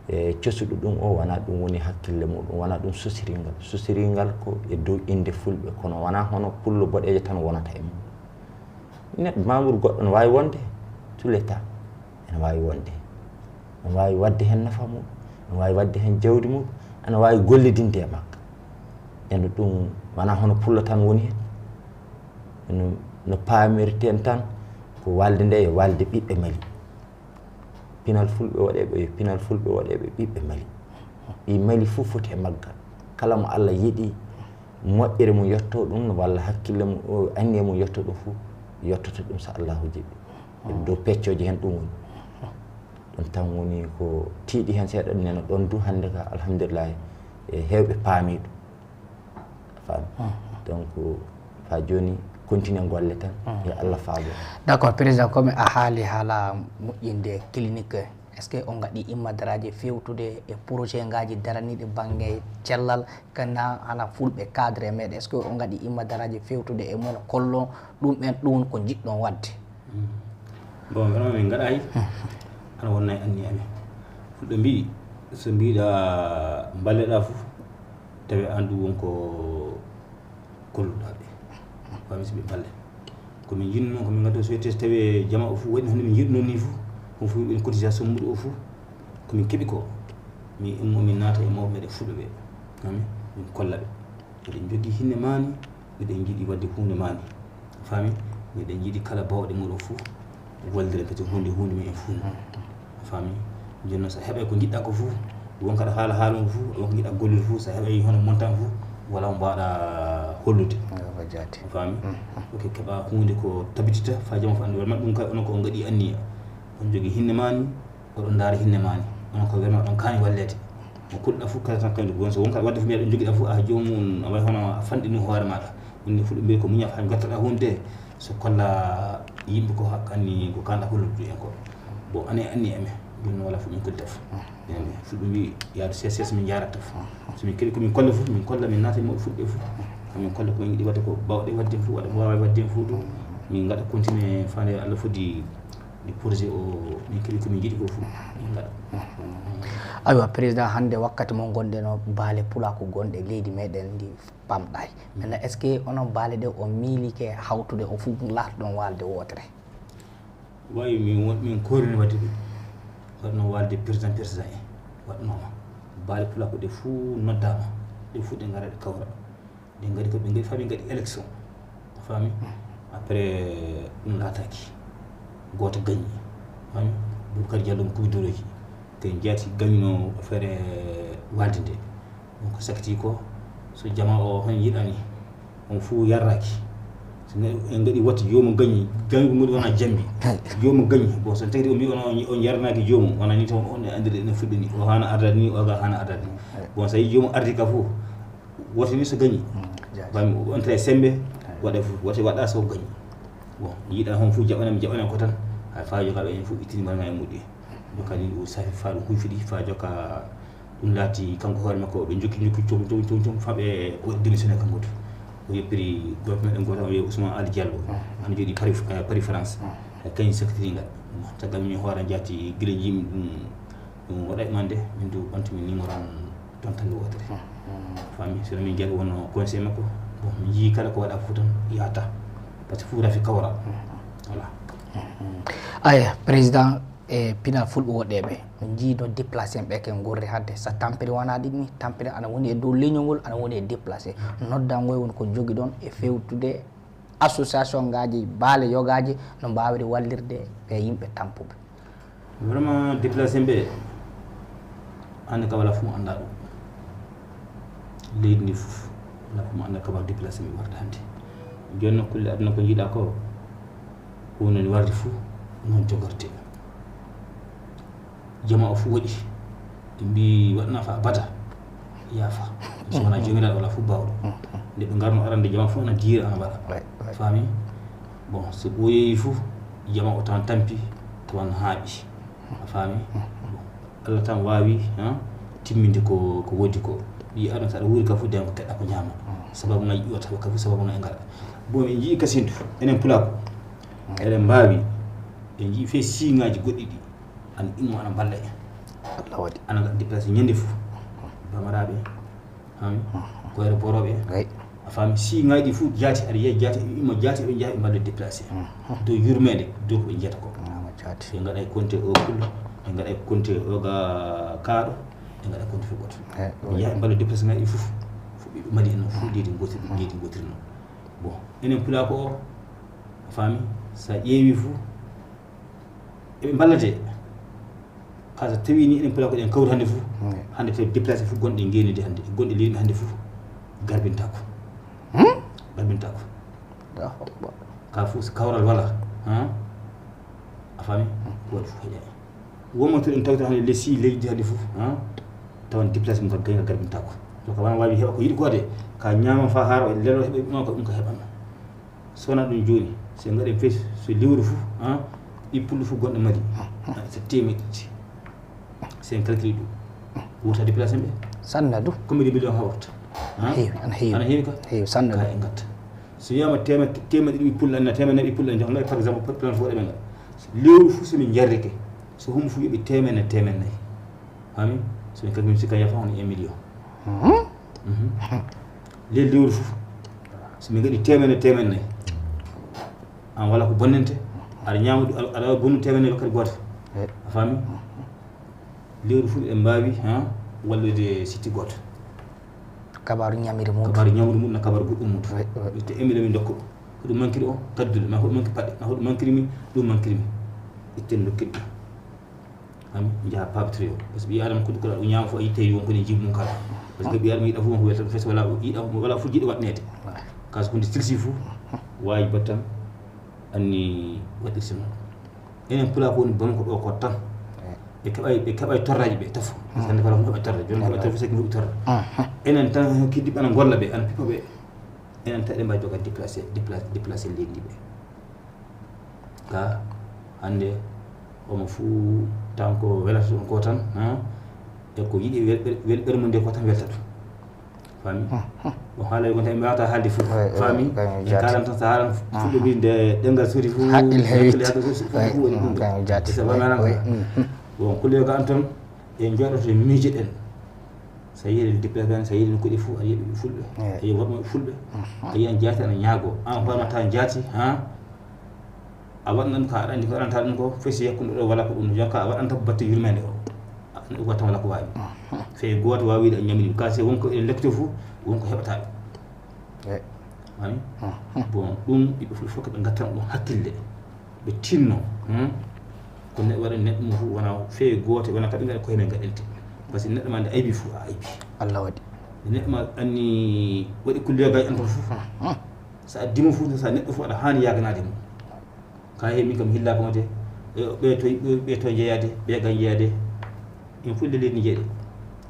e cosuɗo ɗum o wonaa ɗum woni hakkille muɗum, wonaa ɗum sosiringal. Sosiringal ko e dow innde fulɓe, kono wonaa hono pullo boɗeejo tan wonata e mum. Neɗɗo maamuru goɗɗo no waawi wonde, tous les temps, ene waawi wonde. Ene waawi waɗde heen nafa mum, ene waawi waɗde heen jawdi mum, ene waawi gollidinde e makka. Ene ɗum wonaa hono pullo tan woni heen. No, no paamirten tan, ko waalde nde yo waalde ɓiɓɓe Mali. Pinal fulɓe waɗeeɓe, yo pinal fulɓe waɗeeɓe ɓiɓɓe Mali. Ɓii Mali fof foti e maggal. Kala mo Allah yiɗi moƴƴere mum yotto ɗum, walla hakkille mum, o anniya mum yotto ɗum fof, yottoto ɗum so Allahu jaɓi. Dow peccooje heen ɗum woni. Ɗum tan woni ko tiiɗi heen seeɗa, ɗum nena ɗoon du hannde ka, alhamdulillahi, e heewɓe paami ɗum. Faami. Donc, faa jooni, continue golle tan, yo Allah faabo. D'accord, président, comme a haali haala moƴƴinde clinique, est-ce que on ngaɗi immadaraaji fewtude e projet ngaaji daraniiɗi bannge cellal, kana hana fulɓe cadre meɗen, est-ce que on ngaɗi immadaraaji fewtude e mon kollo ɗum en ɗum ko njiɗɗon waɗde? Bon, vraiment min ngaɗaay, ana wonna e anniya amen. Fulɓe mbii, so mbiɗa mballeɗa fof, tawi an ɗum won ko kolluɗa ɓe. Faami si ɓe balle. Ko min njiɗno, ko min ngaddo so wiyetee so tawi jama o fof waɗi hande min njiɗno ni fof, on fof en cotisation muɗum o fof, ko min keɓi ko. Min immo min naata e mawɓe meɗen fulɓe ɓe. Faami? Min kolla ɓe. Eɗen jogii hinne maani, miɗen njiɗi waɗde huunde maani. A faami? Miɗen njiɗi kala baawɗe muɗum fof, wallira pete huunde, huunde men fof. A faami? Jooni noon, so a heɓay ko njiɗɗa ko fof, won kaɗa haala haala on fof, won ko njiɗɗa gollude fof, so a heɓay hono montant fof, wala mo mbaawɗa hollude. Ko jaati. A faami? Ok, keɓa huunde ko tabitita, faa jama fof annda. Walla ɗum kay, onon ko on ngaɗi anniya. On jogii hinne maani, oɗon ndaara hinne maani. Onon ko vraiment ɗon kaani walleede. Mo kulɗa fof kala tan kañum won, so won kala wadde fof mbiyaɗa jogiɗa fof a joomum, a wayi hono a fanɗini hoore maɗa. Woni fulɓe mbiyi ko muña faa ngattoɗa hunde, so kolla yimɓe ko haqqanni ko kanɗa ko lodduɗo en ko. Bon, ane anni e men, jooni wala fof min kollita fof. Ene fulɓe mbiyi yaadu ses ses min jarata fof. So min keɗi ko min kolla fof, min kolla min naata e mawɓe fulɓe fof. Min kolla ko min yiɗi wadde ko bawɗe wadde fof, waɗa ko wawa wadde fof ɗum. Min ngaɗa continuer fande Allah foddi. Ɗi projet o min keɓi ko min jiɗi ko fof min ngaɗa. Aywa, président, hannde wakkati mo ngonɗen o, baale pulaaku gonɗe leydi meɗen ndi pamɗaay. Maintenant, est ce que onon baale ɗe o miilike hawtude o fof laatoɗon waalde wootere? Wawi min won min korini wadde ɗum. Waɗno waalde président président en waɗnoma, baale pulaaku ɗe fof noddama, ɗe fof ɗe ngara ɗe kawra. Ɓe ngari ko ɓe ngari faa ɓe ngaɗi élection, a faami? Après ɗum laataaki, gooto gañi, faami? Boubacar Diallo mo kubiduroji, te jaati gañuno affaire waalde nde. Ɗum ko sakiti ko, so jama o hon yiɗani, on fof yarraki. So en ngaɗi wote, joomum gañi, gañi ko moni wona jambi. Joomum gañi. Bon, so tawii on mbi on on yarnaki joomum, wona ni taw on e anndiri ene fuɗɗi ni, o hana ardade ni, o ga hana ardade ni. Bon, so yi joomum ardi ka fof, wote ni so gañi. Bami o entre sembe, waɗa fof, wote waɗa so gañi. Bon, yiɗa hon fof jaɓanam jaɓanam ko tan, hay fa jogaɓe en fof ittini mbaɗa e muɗi. Jokka ni o safi fa ɗum huy fiɗi fa jokka. Ɗum laati kanko hoore makko ɓe jokki jokki com com com com fa ɓe waɗi démissionné kanko to. O yeppiri gorko meɗen goto o wiye Ousmane Ali Diallo, ana jooɗi Paris, eh, Paris France. E kañum secrétaire ngal. Caggal min hoore jaati gila jimi ɗum ɗum waɗa e mande min du ɓantumi numéro am. Toon tan mi wotere. Fami sono min jaari wonno conseil makko. Bon, mi jii kala ko waɗa fof tan yahata, par ce que fof rafi kawra. Voilà. Aya, président, e pinal fulɓe woɗɗeɓe min jiido déplacé en ɓe ke gurri hadde sa tampere wona ɗin ni, tampere ana woni e dow leñol ngol, ana woni e déplacé. Noddangoy woni ko jogiɗon e fewtude association ngaji baale yogaji no mbawiri wallirde ɓe yimɓe tampuɓe? Vraiment déplacé ɓe, hande ka wala fof annda ɗum. Leydi ndi fof wala fof annda kabar déplacé mi warde hande. Joni noon kulle aduna ko jiiɗa ko, ko woni warde fof noon jogorte. Jama o fof waɗi, ɓe mbi waɗna fa abada yaafa. So wona jomiraɗo wala fof bawɗo. Nde ɓe ngarno arande jama fof ana diira ana waɗa. Faami? Bon, so ɓooyeyi fof jama o tan tampi tawan haaɓi. A faami? Bon, Allah tan waawi, han, timminde ko ko wodi ko. Ɓi aɗon saɗa wuuri ka fof den ko keɗɗa ko ñaama. Sababu ngaji iwata ka fof sababu ngaji ngara. Bon, en jii kasindu enen pulako. Eɗen mbaawi en jii fe siŋaaji goɗɗi ɗi ana immo ana mballa en. Allah waɗi ana ngaɗa déplacé ñande fof. Bamaraɓe, hami, koyre boroɓe. A faami si ngaɗi fof jaati aɗa yiya jaati ɓe imma jaati ɓe njaha ɓe mbaɗa déplacé. Dow yurmede dow ko ɓe jiyata ko. Ɓe ngaɗa e compte o pullo, ɓe ngaɗa e compte o ga kaaɗo, ɓe ngaɗa compte fof goto. Ɓe njaha ɓe mbaɗa déplacé ngaɗi fof. Fof ɓiɓɓe mali en noon fof leydi gotiri leydi gotiri noon. Bon, enen pulako o a faami, sa ƴeewi fof eɓe mballate. Ka so tawi ni enen pulako ɗen kawri hannde fof, hannde tawi déplacé fof gonɗe ngenidi hannde gonɗe leydi hannde fof garbintako. Garbintako. Ka fof so kawral wala, a faami, ko waɗi fof heƴa en. Wonmo to ɗen tawta hannde lesi leydi hannde fof, tawan déplacé mum kam gayna garbintako. Donc wona wawi heɓa ko yiɗi ko de, ka ñaama fa haara lelo heɓa ɗum ko ɗum ka heɓanno. So wona ɗum jooni, so en ngaɗi en fes so lewru fof, ɗi pullo fof gonɗo mari, so temeɗɗe ɗiɗi. So en calcule ɗum, wota déplacé ɓe. Sanna du. Combien de millions hawrata? Heewi, ana heewi. Ana heewi ka? Heewi, sanna du. Ka en gatta. So wiyama temeɗɗe temeɗɗe ɗiɗi pulla, na temeɗɗe nayi pulla, jox ngaɗi par exemple plan fof ɗe ɓe ngaɗa. Lewru fof so min jarrike, so humo fof yoɓi temeɗɗe temeɗɗe nayi. Fami? So min calcule min sikka yafa hono un million. Leydi lewru fof so min ngaɗi temeɗɗe temeɗɗe nayi, an wala ko bonnente, aɗa ñaama ɗum aɗa wawi bonnu temeɗɗe nayi wakkati goto. A faami? Lewru fof eɗen mbawi ha wallude sitti goto. Kabaru ñamiri mum kabaru ñamiri mum na kabaru goɗɗum mum. Te emile min dokko ko ɗum mankiri o kaddule ma hoɗum manki paɗɗe ma hoɗum mankiri mi. Ɗum mankiri mi itten dokkiri ɗum. Ami jaha pabatiri o par ce que ɓi adama kuɗi koɗa ɗum ñama fof a yitte yon koni jibi mum kala. Par ce que ɓi adama yiɗa fof wonko welta ɗum fes wala yiɗa wala fof jiɗi waɗnede. Kala so hunde tilsi fof waji battan anni waɗirsi noon. Enen pula ko woni bamako ɗo ko tan. Ɓe keɓay, ɓe keɓay torraji ɓe tafo. Sande kala ko heɓa torra. Joni heɓa torra, saki heɓi torra. Enen tan kiddiɓe ana golla ɓe, ana pipa ɓe. Enen tan eɗen mbawi joga déplacé, déplacé, déplacé leydi ndi ɓe. Ka hande omo fuu tan ko welata ɗum ko tan, ha? E ko yiɗi wel-, wel-, wel ɓermum nde ko tan welta ɗum. Faami? Bon, haala yo gonta, mi wawata haalde fof. Faami? En kaalan tan, so haalan fulɓe mbi nde ɗemngal suuti fof, haqqille heewiti. Haqqille heewiti fof, fof woni ɗum ɗo. E so wonaa noon ka. Bon, kulle yo ka an toon, en njooɗoto, en miijoɗen. So a yii eɗen déplacé, so a yii eɗen koɗi fof, a yii ɓe fulɓe. A yii worɓe fulɓe. A yii an jaati ana ñaago. An hoore ma taw jaati, ha? A waɗan ɗum ka aɗa anndi ko aɗanta ɗum ko, fesi yakkunde ɗo wala ko ɗum, jonka a waɗanta ko batte yurmeende o. Aɗa anndi ko watta wala ko waawi. Fey gooto waawi wiide a ñamini ɗum. Ka se wonko e lekto fof, wonko heɓata ɗum. Ani? Bon, ɗum ɓiɓɓe fof, fof ko ɓe ngattana ɗum hakkille. Ɓe tinno, hmm? Ko ne waɗa neɗɗo mum fof wona fey gooto, wona kaɓe ngaɗa koye men ngaɗante. Par ce que neɗɗo ma nde aybi fof a aybi. Allah waɗi. Nde neɗɗo ma anni waɗi kulle gay en toon fof. So a dimo fof, so a neɗɗo fof aɗa haani yaaganaade mum. Ka he min kam hillaka mo de. E, ɓe to, ɓe to jeyaade, ɓe ga jeyaade. En fof nde leydi jeeɗe.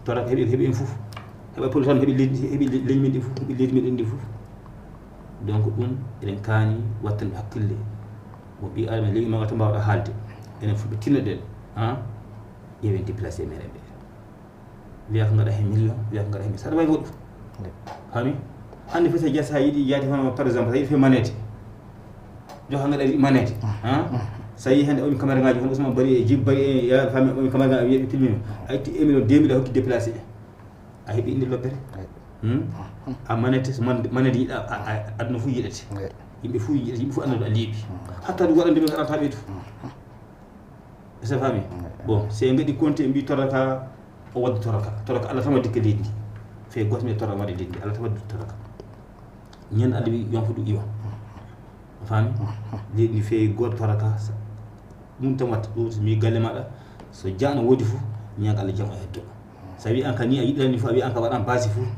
Toraka heɓi, heɓi en fof. Heɓa poli tan heɓi leydi, heɓi le-, leydi men ɗi fof, heɓi leydi men ɗi fof. Donc ɗum eɗen kaani wattande hakkille. Mo ɓi adama leydi ma wata mbawɗa haalde. Enen fof ɓe tinnoɗen. Ha? Ƴeewen déplacé meɗen ɓe. Wiya ko ngaɗa heen million, wiya ko ngaɗa heen, saɗa wawi waɗu. Faami? Hannde fof so jeeya, so a yiɗi yaade hono, par exemple, so a yiɗi fee maneede, jox ngaɗa maneede. So a yii hannde omi caméra ngaji, hono Ousmane Bari e Jib Bari e, ya faami, omi caméra ngaji, a wiya ɓe filmima. A itti un million, deux million, a hokki déplacé. A heɓi indi lobbere. Hmm? A maneede, so man-, maneede yiɗa, a, a, aduna fof yiɗete. Yimɓe fof yiɗete, yimɓe fof annda a leeɓi. Hatta ɗum waɗande min arata ɓeydu. Est-ce que a faami? Bon, si en ngaɗi compte, en mbi toraka, o waddi toraka. Toraka, Allah tan waddi ka leydi ndi. Fee gooto mi toraka waddi leydi ndi. Allah tan waddi toraka. Ñande Allah wi yonko ɗum iwa. A faami? Leydi ndi fee gooto toraka. Ɗum tan watta. Ɗum so mi galle maɗa, so jaano woodi fof, ñaago Allah jam o heddo. So a wi an ka ni a yiɗirani fof, a wi an ka waɗan baasi fof.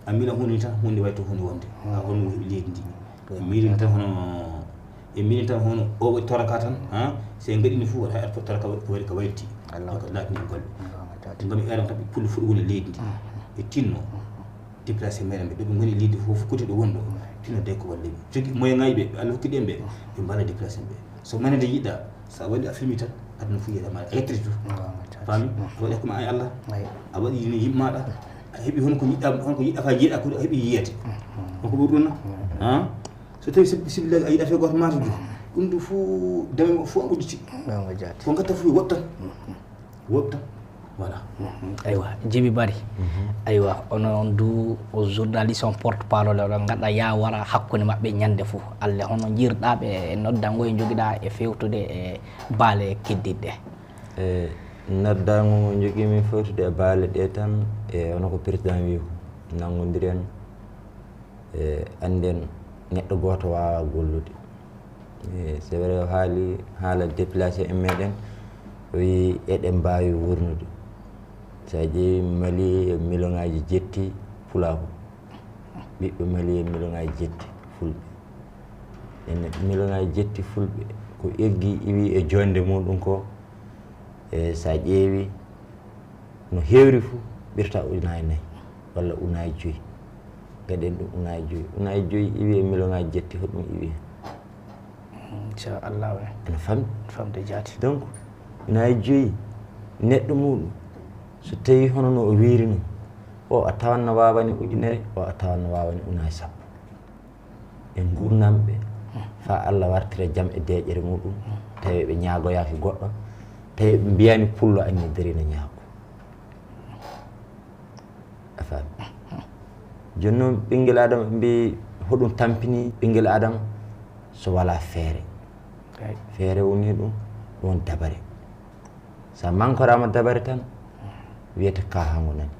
A miila huunde tan, huunde wayi to huunde wonde. A hono leydi ndi. E miirin tan hono, e miirin tan hono o waɗi toraka tan, ha? Si en ngaɗini fof, waɗa hay toraka ko waɗi ka wayliti. Ko laatini en golle. Ngam e aran kam pullo fuɗi woni leydi ndi. E tinno. Déplacé meɗen ɓe. Ɓe ngoni leydi fof, kuti ɗo woni ɗo. Tinno de ko walle. Jogi moyen ngaji ɓe, ɓe Allah hokki ɗen ɓe. Ɓe mbala déplacé ɓe. So manede yiɗa, so a waɗi a filmi tan, aduna fof yiɗa ma, a yettere fof. Faami? A waɗi hakkunde ma e Allah. A waɗi yimɓe maɗa. A heɓi hono ko yiɗɗa, hono ko yiɗɗa ka jiiɗa ko a heɓi yiyede. Hono ko ɓuri ɗum na? Ha? So tawi sib-, sibila a yiɗa fe goto mata ɗum. Ɗum ɗum fof dame mo fof udditi. Ko gatta fof woɗtan. Woɗtan. Voilà. Aywa, Jibi Bari. Aywa, onon du o journaliste, on porte parole, oɗon ngaɗa ya wara hakkunde maɓɓe ñande fof. Alle hono jiirɗa ɓe e noddango e jogiɗa e fewtude e baale keddiɗɗe? E noddango ngo jogiimi fewtude e baale ɗe tan, e hono ko président wi ko, nanngodiren, e annden neɗɗo gooto waawaa gollude. E c'est vrai, o haali haala déplacé en meɗen, o wi eɗen mbaawi wurnude. So a ƴeewi Mali e miliyoŋaaji jetti pulaaku, ɓiɓɓe Mali e miliyoŋaaji jetti fulɓe. Ene miliyoŋaaji jetti fulɓe ko eggi iwi e joonde muɗum ko, e so a ƴeewi no heewri fof ɓirta unaye nayi walla unaye joyi. Gaɗen ɗum unaye joyi. Unaye joyi iwi e miliyoŋaaji jetti, hoɗum iwi hen? Inchallah, wi. Ene famɗi. Famde jaati. Donc, unaye joyi neɗɗo muɗum, so tawi hono no o wiiri noon, o a tawan no waawani ujunere, o a tawan no waawani unaye sappo. E nguurndam ɓe, faa Allah wartira jam e deeƴere muɗum, tawi ɓe ñaagoyaaki goɗɗo, tawi ɓe mbiyaani pullo anni darina ñaago. A faami? Jooni noon, ɓinngel Adama, ɓe mbi hoɗum tampini ɓinngel Adama so walaa feere. Feere woni ɗum, ɗum woni dabare. So a mankoraama dabare tan, wiyete kaahango nani,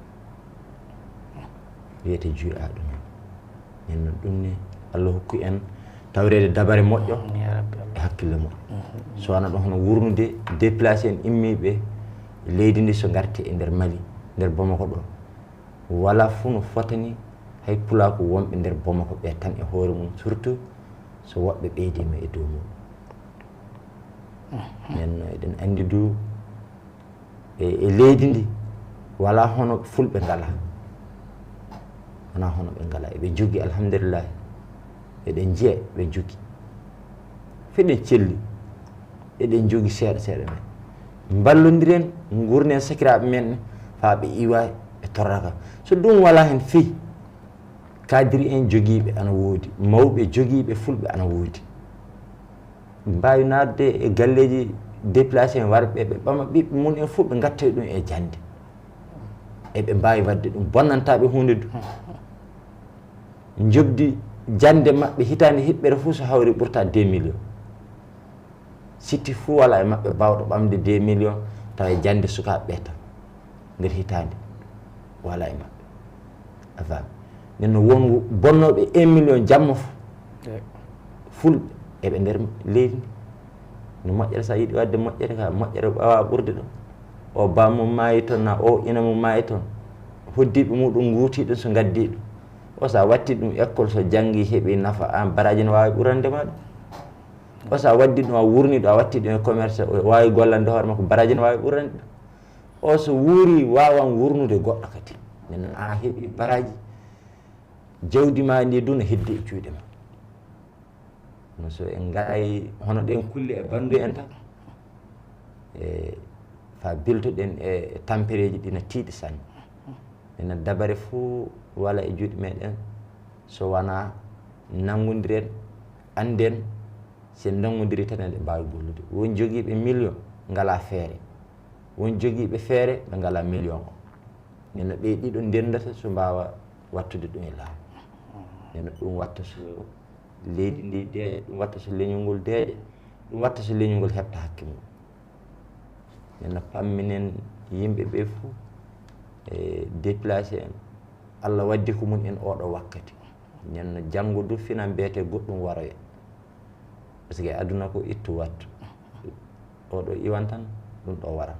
wiyete juyaaɗo nani. Nden noon, ɗum ne, Allah hokku en tawreede dabare moƴƴo e hakkille moƴƴo. So wano ɗum hono wurnude, déplacé en immiiɓe leydi ndi, so ngarti e nder Mali, nder Bamako ɗo. Walaa fof no fotani hay pulaaku wonɓe nder Bamako ɓe tan e hoore mum, surtout so woɓɓe ɓeydiima e dow mum. Nden noon, eɗen anndi du, E, e leydi ndi, wala hono fulɓe ngala. Wona hono ɓe ngala. Eɓe jogii, alhamdulillahi. Eɗen njiya ɓe jogii. Feɗen celli. Eɗen jogii seeɗa seeɗa men. Mballondiren, ngurnen sakiraaɓe men ɓe, faa ɓe iwa e torra ka. So ɗum wala hen fii, kadiri en jogiiɓe ana woodi, mawɓe jogiiɓe fulɓe ana woodi. Mbaawi naatde e galleeji déplacé en, warɓe ɓe ɓama ɓiɓɓe mum en fof, ɓe ngatta ɗum e jannde. Eɓe mbaawi waɗde ɗum, bonnantaa ɓe huunde du. Njoɓdi jannde maɓɓe hitaande hiɓɓere fof so hawri ɓurta deux millions. Sitti fof wala e maɓɓe baawɗo ɓamde deux millions, tawa e jannde sukaaɓe ɓe tan. Nder hitaande wala e maɓɓe. A faami? Nden no won bonnooɓe un million jamma fof. Eey. Fulɓe eɓe nder leydi ndi. No moƴƴere, so a yiɗi waɗde moƴƴere ka, moƴƴere waawaa ɓurde ɗo. O baa mum maayi toon, na o ina mum maayi toon. Hoddiiɓe muɗum nguutii ɗum, so ngaddii ɗum. O, so a watti ɗum école, so janngi, heɓi nafa, aan baraaji no waawi ɓurande ma ɗum. O, so a waddi ɗum, a wurni ɗum, a watti ɗum e commerce, o waawi gollande hoore makko, baraaji no waawi ɓurande ɗum. O, so wuuri, waawan wurnude goɗɗo kadi. Nden noon, a heɓi baraaji, jawdi ma ndi du no heddi e juuɗe ma. No, so en ngaay hono ɗen kulle e banndu en tan, e faa biltoɗen e tampereeji ɗi no tiiɗi sanne. Enen dabare fof wala e juuɗe meɗen, so wonaa nanngondiren, annden, si en nanngondirii tan eɗen mbaawi gollude. Won jogiiɓe million ngalaa feere, won jogiiɓe feere ɓe ngalaa million o. Enen ɓe ɗiɗo ndenndata so mbaawa wattude ɗum e laamu. Enen ɗum watta so leydi ndi deeƴa, ɗum watta so leñol ngol deeƴa, ɗum watta so leñol ngol heɓta hakke mum. Enen pamminen yimɓe ɓe fof e déplacé en. Allah waddi ko mum en oɗo wakkati. Enen janngo du finan mbiyete goɗɗum waroya. Parce que aduna ko ittu wattu. Oɗo iwan tan, ɗum ɗo waran.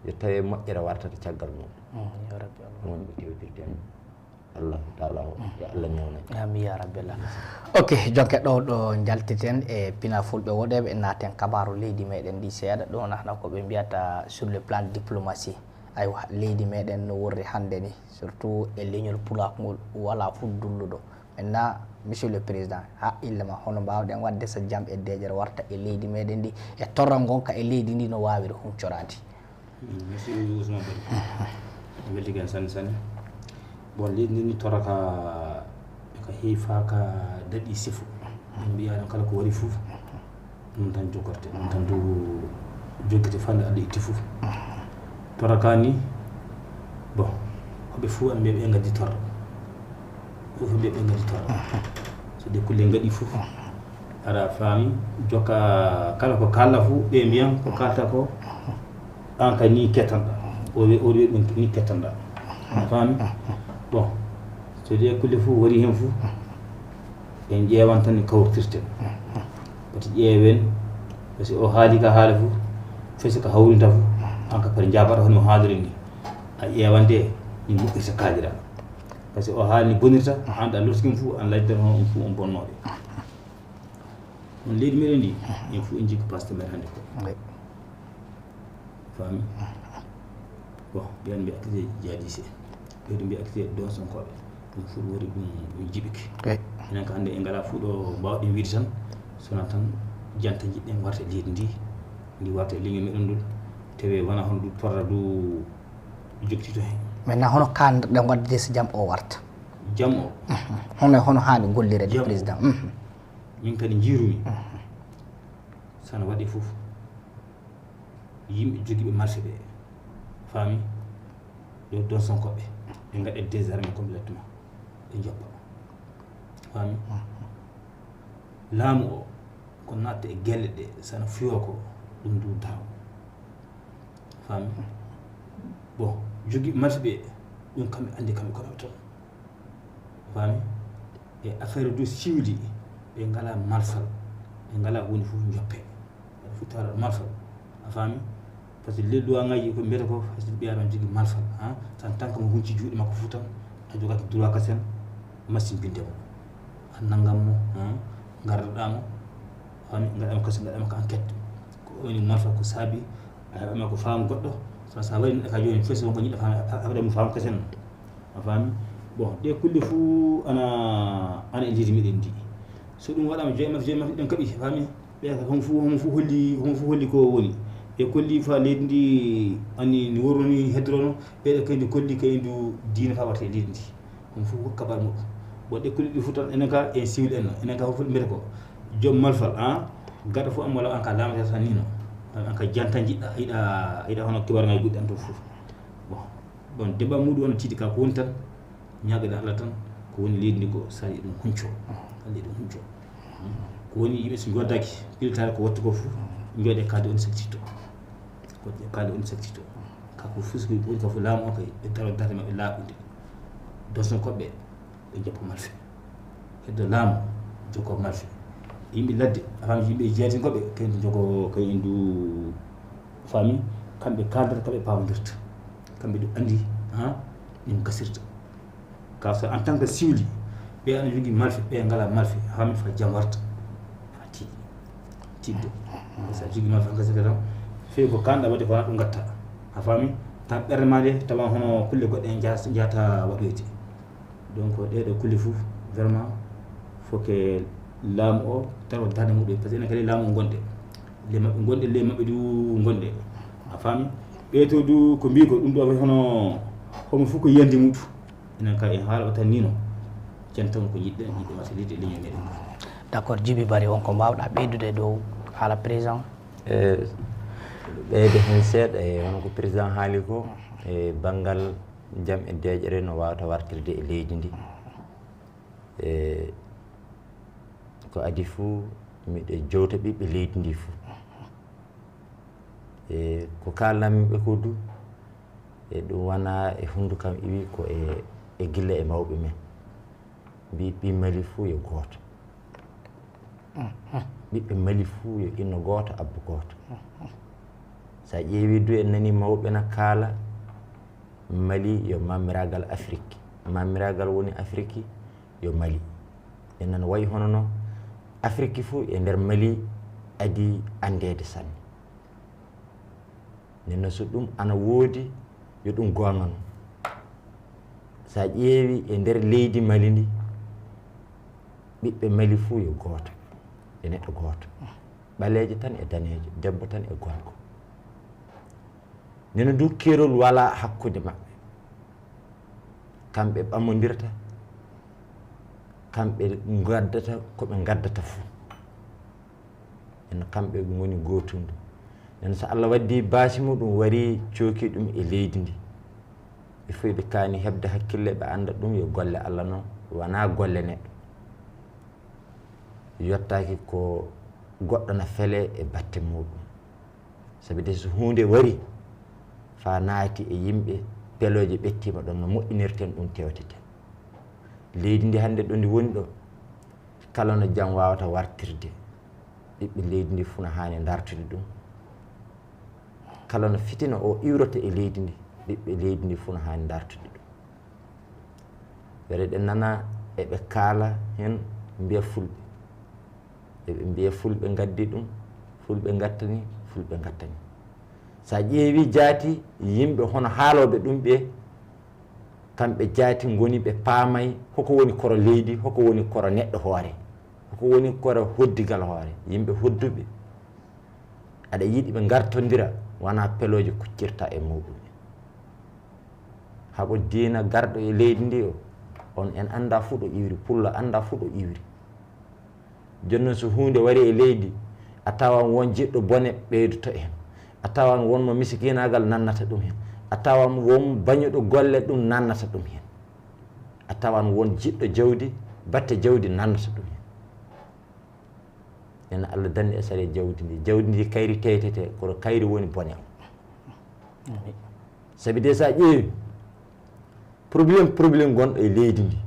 Yo tawe moƴƴere wartata caggal mum. Mm, ya Rabbi Allah. Ɗum woni ko tewtirten. Allahu taala o, yo Allah newnan. Amin ya Rabbi Allah. Ok, jonke ɗo, ɗo njaltiten e pina fulɓe woɗeɓe, naaten kabaru leydi meɗen ndi seeɗa. Ɗo nahna ko ɓe mbiyata sur le plan diplomatie. Aywa, leydi meɗen no worri hannde ni, surtout e leñol pulak ngol, wala fof dulluɗo. Maintenant, Monsieur le Président, haqqille ma, hono mbaawɗen waɗde so jam e deeƴere warta e leydi meɗen ndi, e torra ngonka e leydi ndi no waawiri huncoraade? Mm, merci Ousmane Bari. A weltii kan sanne sanne. Bon, leydi ndi ni torra ka, ka heewi faa ka daɗi sifo. Min mbiya ɗon kala ko wari fof, ɗum tan jogorte, ɗum tan dow jokkete faa nde Allah itti fof. Torra ka ni, bon, hoɓe fof ana mbiya ɓe ngaddi torra. Fof ɓe ɓe ngaddi torra. So ɗe kulle ngaɗi fof, ara faami, jokka kala ko kaalɗa fof, ɓe mbiyan ko kaalta ko, aan kay ni kettanɗa. O wi, o wi ɗum ni kettanɗa. A faami? Bon, so ɗe kulle fof wari heen fof, en ƴeewan tan no kawtirten. Poti ƴeewen, parce que o haali ka haala fof, fesi ko hawrinta fof, aan ka poti njaabaɗa hono o haaliri ni. A ƴeewan de, ni moƴƴirta kaalira. Parce que o haali ni bonirta, aan ɗa lortikin fof, aan laajtan hono on fof on bonnooɓe. On leydi meɗen ndi, en fof en jikku paste men hannde ko. Faami? Bon, ɓen mbiya accusé jihadiste, ɓeɗo mbiya accusé ɗon Sonkoɓe. Ɗum fof woni ɗum, ɗum jiɓike. Eyi. Enen ko hannde en ngalaa fof ɗo mbaawɗen wiide tan, sona tan janta jiɗɗen warta e leydi ndi, ndi warta e leñol meɗen ndul, tawi wona hono ɗum torra du jokkitito heen. Maintenant, hono kaandirɗen waɗde so jam o warta? Jam o? Mhm. Hono, hono haani gollirede, président? Mhm. Min kadi njiirumi, sana waɗi fof, yimɓe jogiiɓe marché ɓe, faami, yo ɗon Sonkoɓe, ɓe ngaɗa désarmé complètement, ɓe njoppa, faami. Laamu o, ko natta e gelle ɗe, sana fiyoo ko, ɗum du daro, faami. Bon, jogiiɓe marché ɓe, ɗum kamɓe anndi kamɓe ko ɓe tan. Faami? E affaire du siwli, ɓe ngalaa malfal, ɓe ngalaa woni fof njoppe. Ɓe fof tawa malfal. A faami? Parce que les lois ngaji ko mbiyata ko, hay so ɓiya ɗon jogii malfal, ha? Tan, tan ko mo hunci juuɗe makko fof tan, a jogaaki droit ka sen, machine binde mo. A nangam mo, ha? Ngardaɗa mo, faami? Ngaɗa mo kasi, ngaɗa mo ko enquête. Ko woni malfal ko saabi, a heɓa mo ko faamu goɗɗo, Sa sa waɗi neɗɗo ka jooni, fes wonko jiɗɗa faami, affaire mum faam kesen. A faami? Bon, ɗe kulle fuu ana, ana e leydi meɗen ndi. So ɗum waɗaama, joyi mafi, joyi mafi ɗen kaɓi, a faami? Ɓe ka hon fuu, hon fuu holli, hon fuu holli ko woni. Ɓe kolli fa leydi ndi ani ni worroni heddorono, ɓe ɗo kayndi kolli kayndi diina fa warta e leydi ndi. Hon fuu ko kabar muɗum. Bon, ɗe kulle ɗi fuu tan, enen ka en siwil en, enen ka fof mbiyata ko joom malfal, an, gaɗa fof an wala an ka laamata tan ni no. An ka janta jiɗɗa, yiɗa, yiɗa hono kibar ngal guɗɗi an to fof. Bon, bon, deba muɗum on tiidi ka ko woni tan, ñaagoɗen Allah tan, ko woni leydi ndi ko sali ɗum hunco. Sali ɗum hunco. Ko woni yimɓe so njoddaki, piltaare ko wattu ko fof, jooɗe kalde on saktito. Ko kalde on saktito. Ka ko fusi ko woni ka fof laamu o kay, ɓe taro darde maɓɓe laaɓude. Dosno koɓɓe, ɓe joppo malfe. Heddo laamu, jokko malfe. Yimɓe ladde, a faami yimɓe jeetinkoɓe, kay ndu jogo, kay ndu faami, kamɓe kaaldata, kamɓe paamondirta. Kamɓe ɗum anndi, ha, ɗum gasirta. Ka so en tant que siwli, ɓe ana jogii malfe, ɓe ngala malfe, ha min fa jam warta. Fa tiiɗi. Tiiɗde. So a jogii malfe, en gasirta tan, feewi ko kanɗa waɗde ko wona ɗum ngatta. A faami? Tan ɓernde ma nde, tawa hono kulle goɗɗe en jahata, jahata waɗoyde. Donc, ɗee ɗoo kulle fof, vraiment, faut que laamu o tawa darnde muɗum. Parce que enen kadi laamu o ngonɗe. Le maɓɓe ngonɗe, le maɓɓe du ngonɗe. A faami? Ɓee to du ko mbii ko ɗum ɗo hono, homo fof ko yiyannde muɗum. Enen ka en haala o tan ni no. Jantan ko yiɗɗen, yiɗɗen waɗde leñol meɗen. D'accord, Djiby Barry, on ko mbawɗa ɓeydude dow haala président? E ɓeyde heen seeɗa, e hono ko président haali ko, e banngal jam e deeƴere no waawata wartirde e leydi ndi. E ko adii fof, miɗo jowta ɓiɓɓe leydi ndi fof. E ko kaalanmi ɓe ko du, e ɗum wonaa e hunduko am iwi, ko e, e gilla e mawɓe men. Mbii ɓii Mali fof yo gooto. Ɓiɓɓe Mali fof yo inno gooto, abbo gooto. So a ƴeewii du, en nanii mawɓe na kaala, Mali yo mamiraagal Afrik. Mamiraagal woni Afrik, yo Mali. Enen wayi hono no Afrik fof e nder Mali adii anndeede sanne. Nden noon, so ɗum ana woodi, yo ɗum goonga noon. So a ƴeewii e nder leydi Mali ndi, ɓiɓɓe Mali fof yo gooto, e neɗɗo gooto. Ɓaleejo tan e daneejo, debbo tan e gorko. Nden noon du, keerol walaa hakkunde maɓɓe. Kamɓe ɓamondirta, kamɓe ngaddata ko ɓe ngaddata fof. En kamɓe ngoni gootundu. En so Allah waddi baasi muɗum wari cooki ɗum e leydi ndi. Ɓe fof ɓe kaani heɓde hakkille, ɓe annda ɗum yo golle Allah noon, wonaa golle neɗɗo. Yottaaki ko goɗɗo na fele e batte muɗum. Sabi de so huunde wari, faa naati e yimɓe, pelooje ɓettiima ɗoon, no moƴƴinirten ɗum tewteten. Leydi ndi hannde ɗo ndi woni ɗo, kala no jam waawata wartirde, ɓiɓɓe leydi ndi fof no haani ndartude ɗum. Kala no fitina o iwrata e leydi ndi, ɓiɓɓe leydi ndi fof no haani ndartude ɗum. Were ɗe nana eɓe kaala heen, mbiya fulɓe. Eɓe mbiya fulɓe ngaddi ɗum, fulɓe ngattani, fulɓe ngattani. So a ƴeewii jaati, yimɓe hono haalooɓe ɗum ɓe, kamɓe jaati ngoni ɓe paamay hoko woni koro leydi, hoko woni koro neɗɗo hoore, hoko woni koro hoddigal hoore. Yimɓe hodduɓe, aɗa yiɗi ɓe ngartondira, wonaa pelooje kuccirta e muɗum. Haɓo diina garɗo e leydi ndi o, on en annda fuu ɗo iwri, pullo annda fuu ɗo iwri. Jooni noon, so huunde wari e leydi, a tawan won jiɗɗo bone ɓeydoto heen. A tawan won mo misikiinaagal nannata ɗum heen. A tawan won bañuɗo golle ɗum nannata ɗum heen. A tawan won jiɗɗo jawdi, batte jawdi nannata ɗum heen. Ene Allah danni e sariya jawdi ndi. Jawdi ndi kayri teytete, kono kayri woni bone o. Sabi de, so a ƴeewi, problème, problème gonɗo e leydi ndi,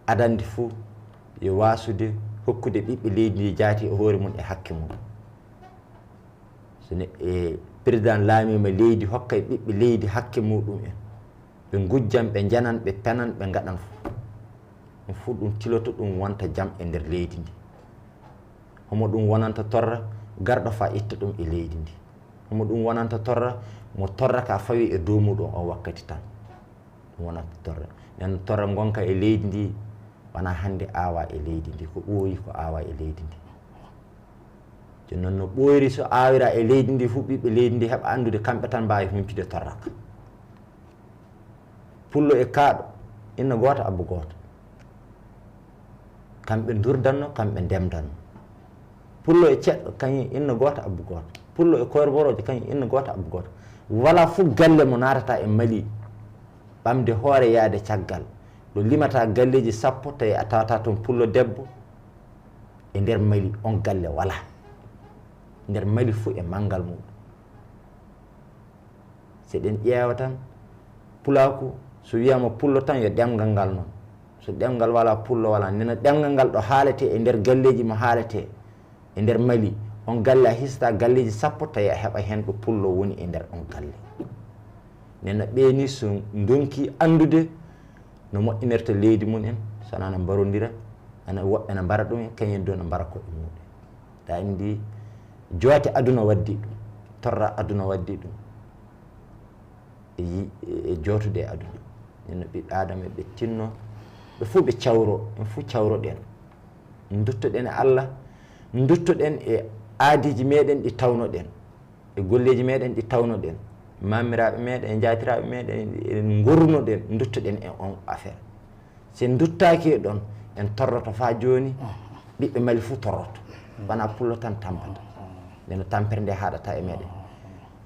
adannde fof yo waasude hokkude ɓiɓɓe leydi ndi jaati e hoore mum e hakke mum. So ne, e, président laamiima leydi, hokka e ɓiɓɓe leydi hakke muɗum en. Ɓe ngujjan, ɓe njanan, ɓe penan, ɓe ngaɗan fof. Ɗum fof ɗum tiloto, ɗum wonta jam e nder leydi ndi. Homo ɗum wonanta torra garɗo faa itta ɗum e leydi ndi. Homo ɗum wonanta torra? Mo torra ka fawi e dow muɗum on wakkati tan. Ɗum wonanta torra. Nden torra ngonka e leydi ndi, wona hannde awa e leydi ndi, ko ɓooyi ko awa e leydi ndi. Jooni noon no ɓooyri so awira e leydi ndi fu, ɓiɓɓe leydi ndi heɓa anndude kamɓe tan mbaawi humpitude torra ka. Pullo e kaaɗo, inna goota, abbo goota. Kamɓe ndurdanno, kamɓe ndemdanno. Pullo e ceɗɗo, kañum inna goota, abbo goota. Pullo e koyrborojo, kañum inna goota, abbo goota. Wala fof galle mo naatata e Mali, ɓamde hoore yaade caggal. Ɗo limata galleeji sappo, tawi a tawata toon pullo debbo e nder Mali, on galle wala. Nder Mali fof e manngal mum. So eɗen ƴeewa tan, pulaaku, so wiyama pullo tan, yo ɗemngal ngal noon. So ɗemngal wala, pullo wala. Nena ɗemngal ngal ɗo haalete e nder galleeji mo haalete e nder Mali, on galle a hisata galleeji sappo, tawi a heɓa heen ɗo pullo woni e nder on galle. Nena ɓe ni so ndonki anndude no moƴƴinirta leydi mum en, so wona no mbarondira, ana woɓɓe na mbara ɗum en, kañum en du na mbara koɓe mumen. Ɗa anndi joote aduna waddi ɗum, torra aduna waddi ɗum, e yi-, e jootude e aduna. Nena ɓiɓɓe Aadama ɓe tinno, ɓe fof ɓe cawro, en fof cawroɗen. Nduttoɗen e Allah, nduttoɗen e aadiiji meɗen ɗi tawnoɗen, e golleeji meɗen ɗi tawnoɗen, mamiraaɓe meɗen, e njaatiraaɓe meɗen, en ngorrunoɗen, nduttoɗen e on affaire. So en nduttaaki e ɗon, en torroto faa jooni, ɓiɓɓe Mali fof torroto. Wona pullo tan tampata. Nde no tampere nde haaɗata e meɗen.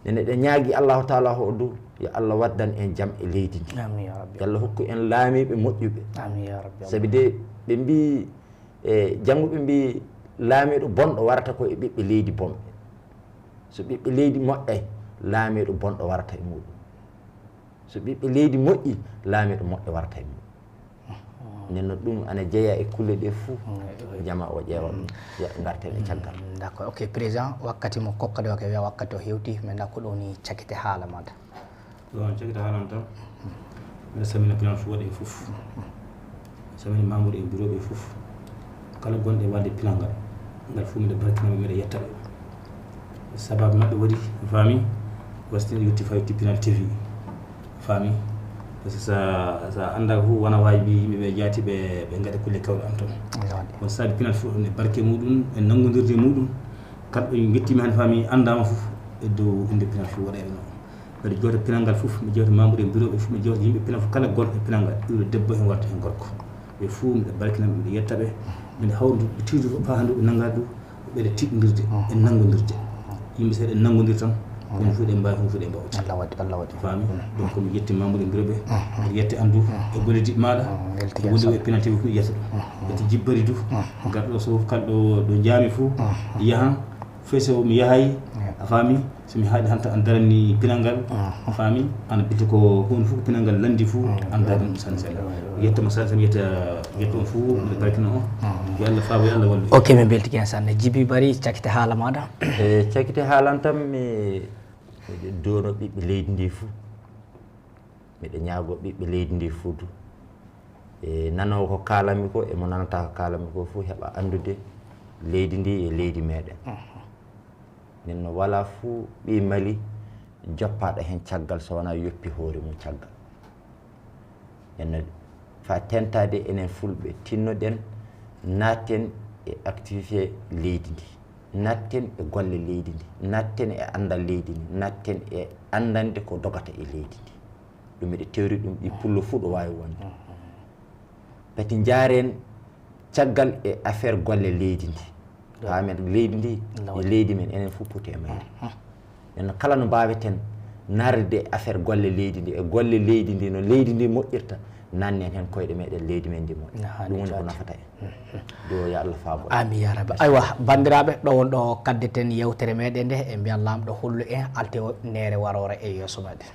Nde eɗen ñaagi Allahu Taala o du, yo Allah waddan en jam e leydi ndi. Amin ya Rabbi. Yo Allah hokku en laamiiɓe moƴƴuɓe. Amin ya Rabbi. Sabi de ɓe mbii, e janngo ɓe mbii, laamiiɗo bonɗo warata ko e ɓiɓɓe leydi bonɓe. So ɓiɓɓe leydi moƴƴay, laamiiɗo bonɗo warata e muɗum. So ɓiɓɓe leydi moƴƴi, laamiiɗo moƴƴo warata e muɗum. Nden no ɗum ana jeyaa e kulle ɗe fuu. Jama o ƴeewa ɗum, ya, ngarten e caggal. Mm, d'accord. Ok, président, wakkati mo kokkaɗo ke wiya wakkati o hewti, mais nda ko ɗo ni cakite haala mada. Ɗon cakita haalan tan. Mbiɗa salmina pinal fof waɗi fof. Salmina Mamoudou e bureau ɓe fof. Kala gonɗo e waɗde pinal ngal, ngal fof mbiɗa barkina ɓe, mbiɗa yetta ɓe. Sababu maɓɓe waɗi, faami, wasde yetti fawi to Pinal T V. Faami? Parce que sa, sa annda fof wona waawi mbi yimɓe ɓe jaati ɓe, ɓe ngaɗa kulle kewɗe an toon. Kono sabi pinal fof ne barke muɗum, e nanngodirde muɗum, kala ɗo ngettimi hannde faami anndaama fof e dow innde pinal fof waɗa e ɗum. Mbeɗa jewta pinal ngal fof, mi jewta membre e bureau ɓe fof, mi jewta yimɓe pinal fof, kala gonɗo e pinal ngal, iwde debbo heen warta heen gorko. Ɓe fof mbiɗa barkina ɓe, mbiɗa yetta ɓe, mbiɗa hawra ɓe, tiido fof, faa hannde ɓe nanngaa ɗum, ɓe ɓeyda tiɗɗindirde e nanngondirde. Yimɓe so eɗen nanngondir tan, kono fof eɗen mbaawi, kono fof eɗen mbaawti. Allah waɗi, Allah waɗi. Faami? Donc, mi yetti membre e bureau ɓe, mbiɗa yetti an du, e golle diɗɗi maaɗa, e wonde e pinal T V fof mi yetta ɗum. Yetti Jibbari du, garɗo so fof kala ɗo, ɗo jaami fof, yahan, fese o mi yahay, a faami? So mi haaɗi hanta an darani pinal ngal, a faami? Ana ɓitti ko hunde fof ko pinal ngal lanndi fof, an darani ɗum sanne sanne. Yettama sanne sanne, yetta, yetta on fof, mbiɗa barkina on. Yo Allah faabo, yo Allah wallu. Ok, min mbeltike heen sanne. Jibi Bari, cakite haala maaɗa. E cakite haalan tan, mi, miɗo doono ɓiɓɓe leydi ndi fof. Miɗo ñaago ɓiɓɓe leydi ndi fof du. E nanoowo ko kaalanmi ko, e mo nanata ko kaalanmi ko fof, heɓa anndude leydi ndi e leydi meɗen. Nden no wala fuu ɓii Mali joppaaɗo heen caggal so wonaa yoppi hoore mum caggal. Nden no faa tentaade enen Fulɓe tinnoɗen, natten e activité leydi ndi, natten e golle leydi ndi, natten e anndal leydi ndi, natten e anndande ko dogata e leydi ndi. Ɗum miɗo tewri ɗum, ɗi pullo fuu ɗo waawi wonde. Pati njaaren caggal e affaire golle leydi ndi. Paamen leydi ndi, e leydi men, enen fof poti e mayre. Nden kala no mbaaweten narde affaire golle leydi ndi, e golle leydi ndi, no leydi ndi moƴƴirta, nannen heen koyɗe meɗen, leydi men ndi moƴƴa. Ɗum woni ko nafata en. Do yo Allah faabo. Amin ya Rabbi. Aywa, banndiraaɓe, ɗo won ɗo kaddeten yewtere meɗen nde, e mbiyan Laamɗo hollu en alte o neere waroore e yeeso meɗen.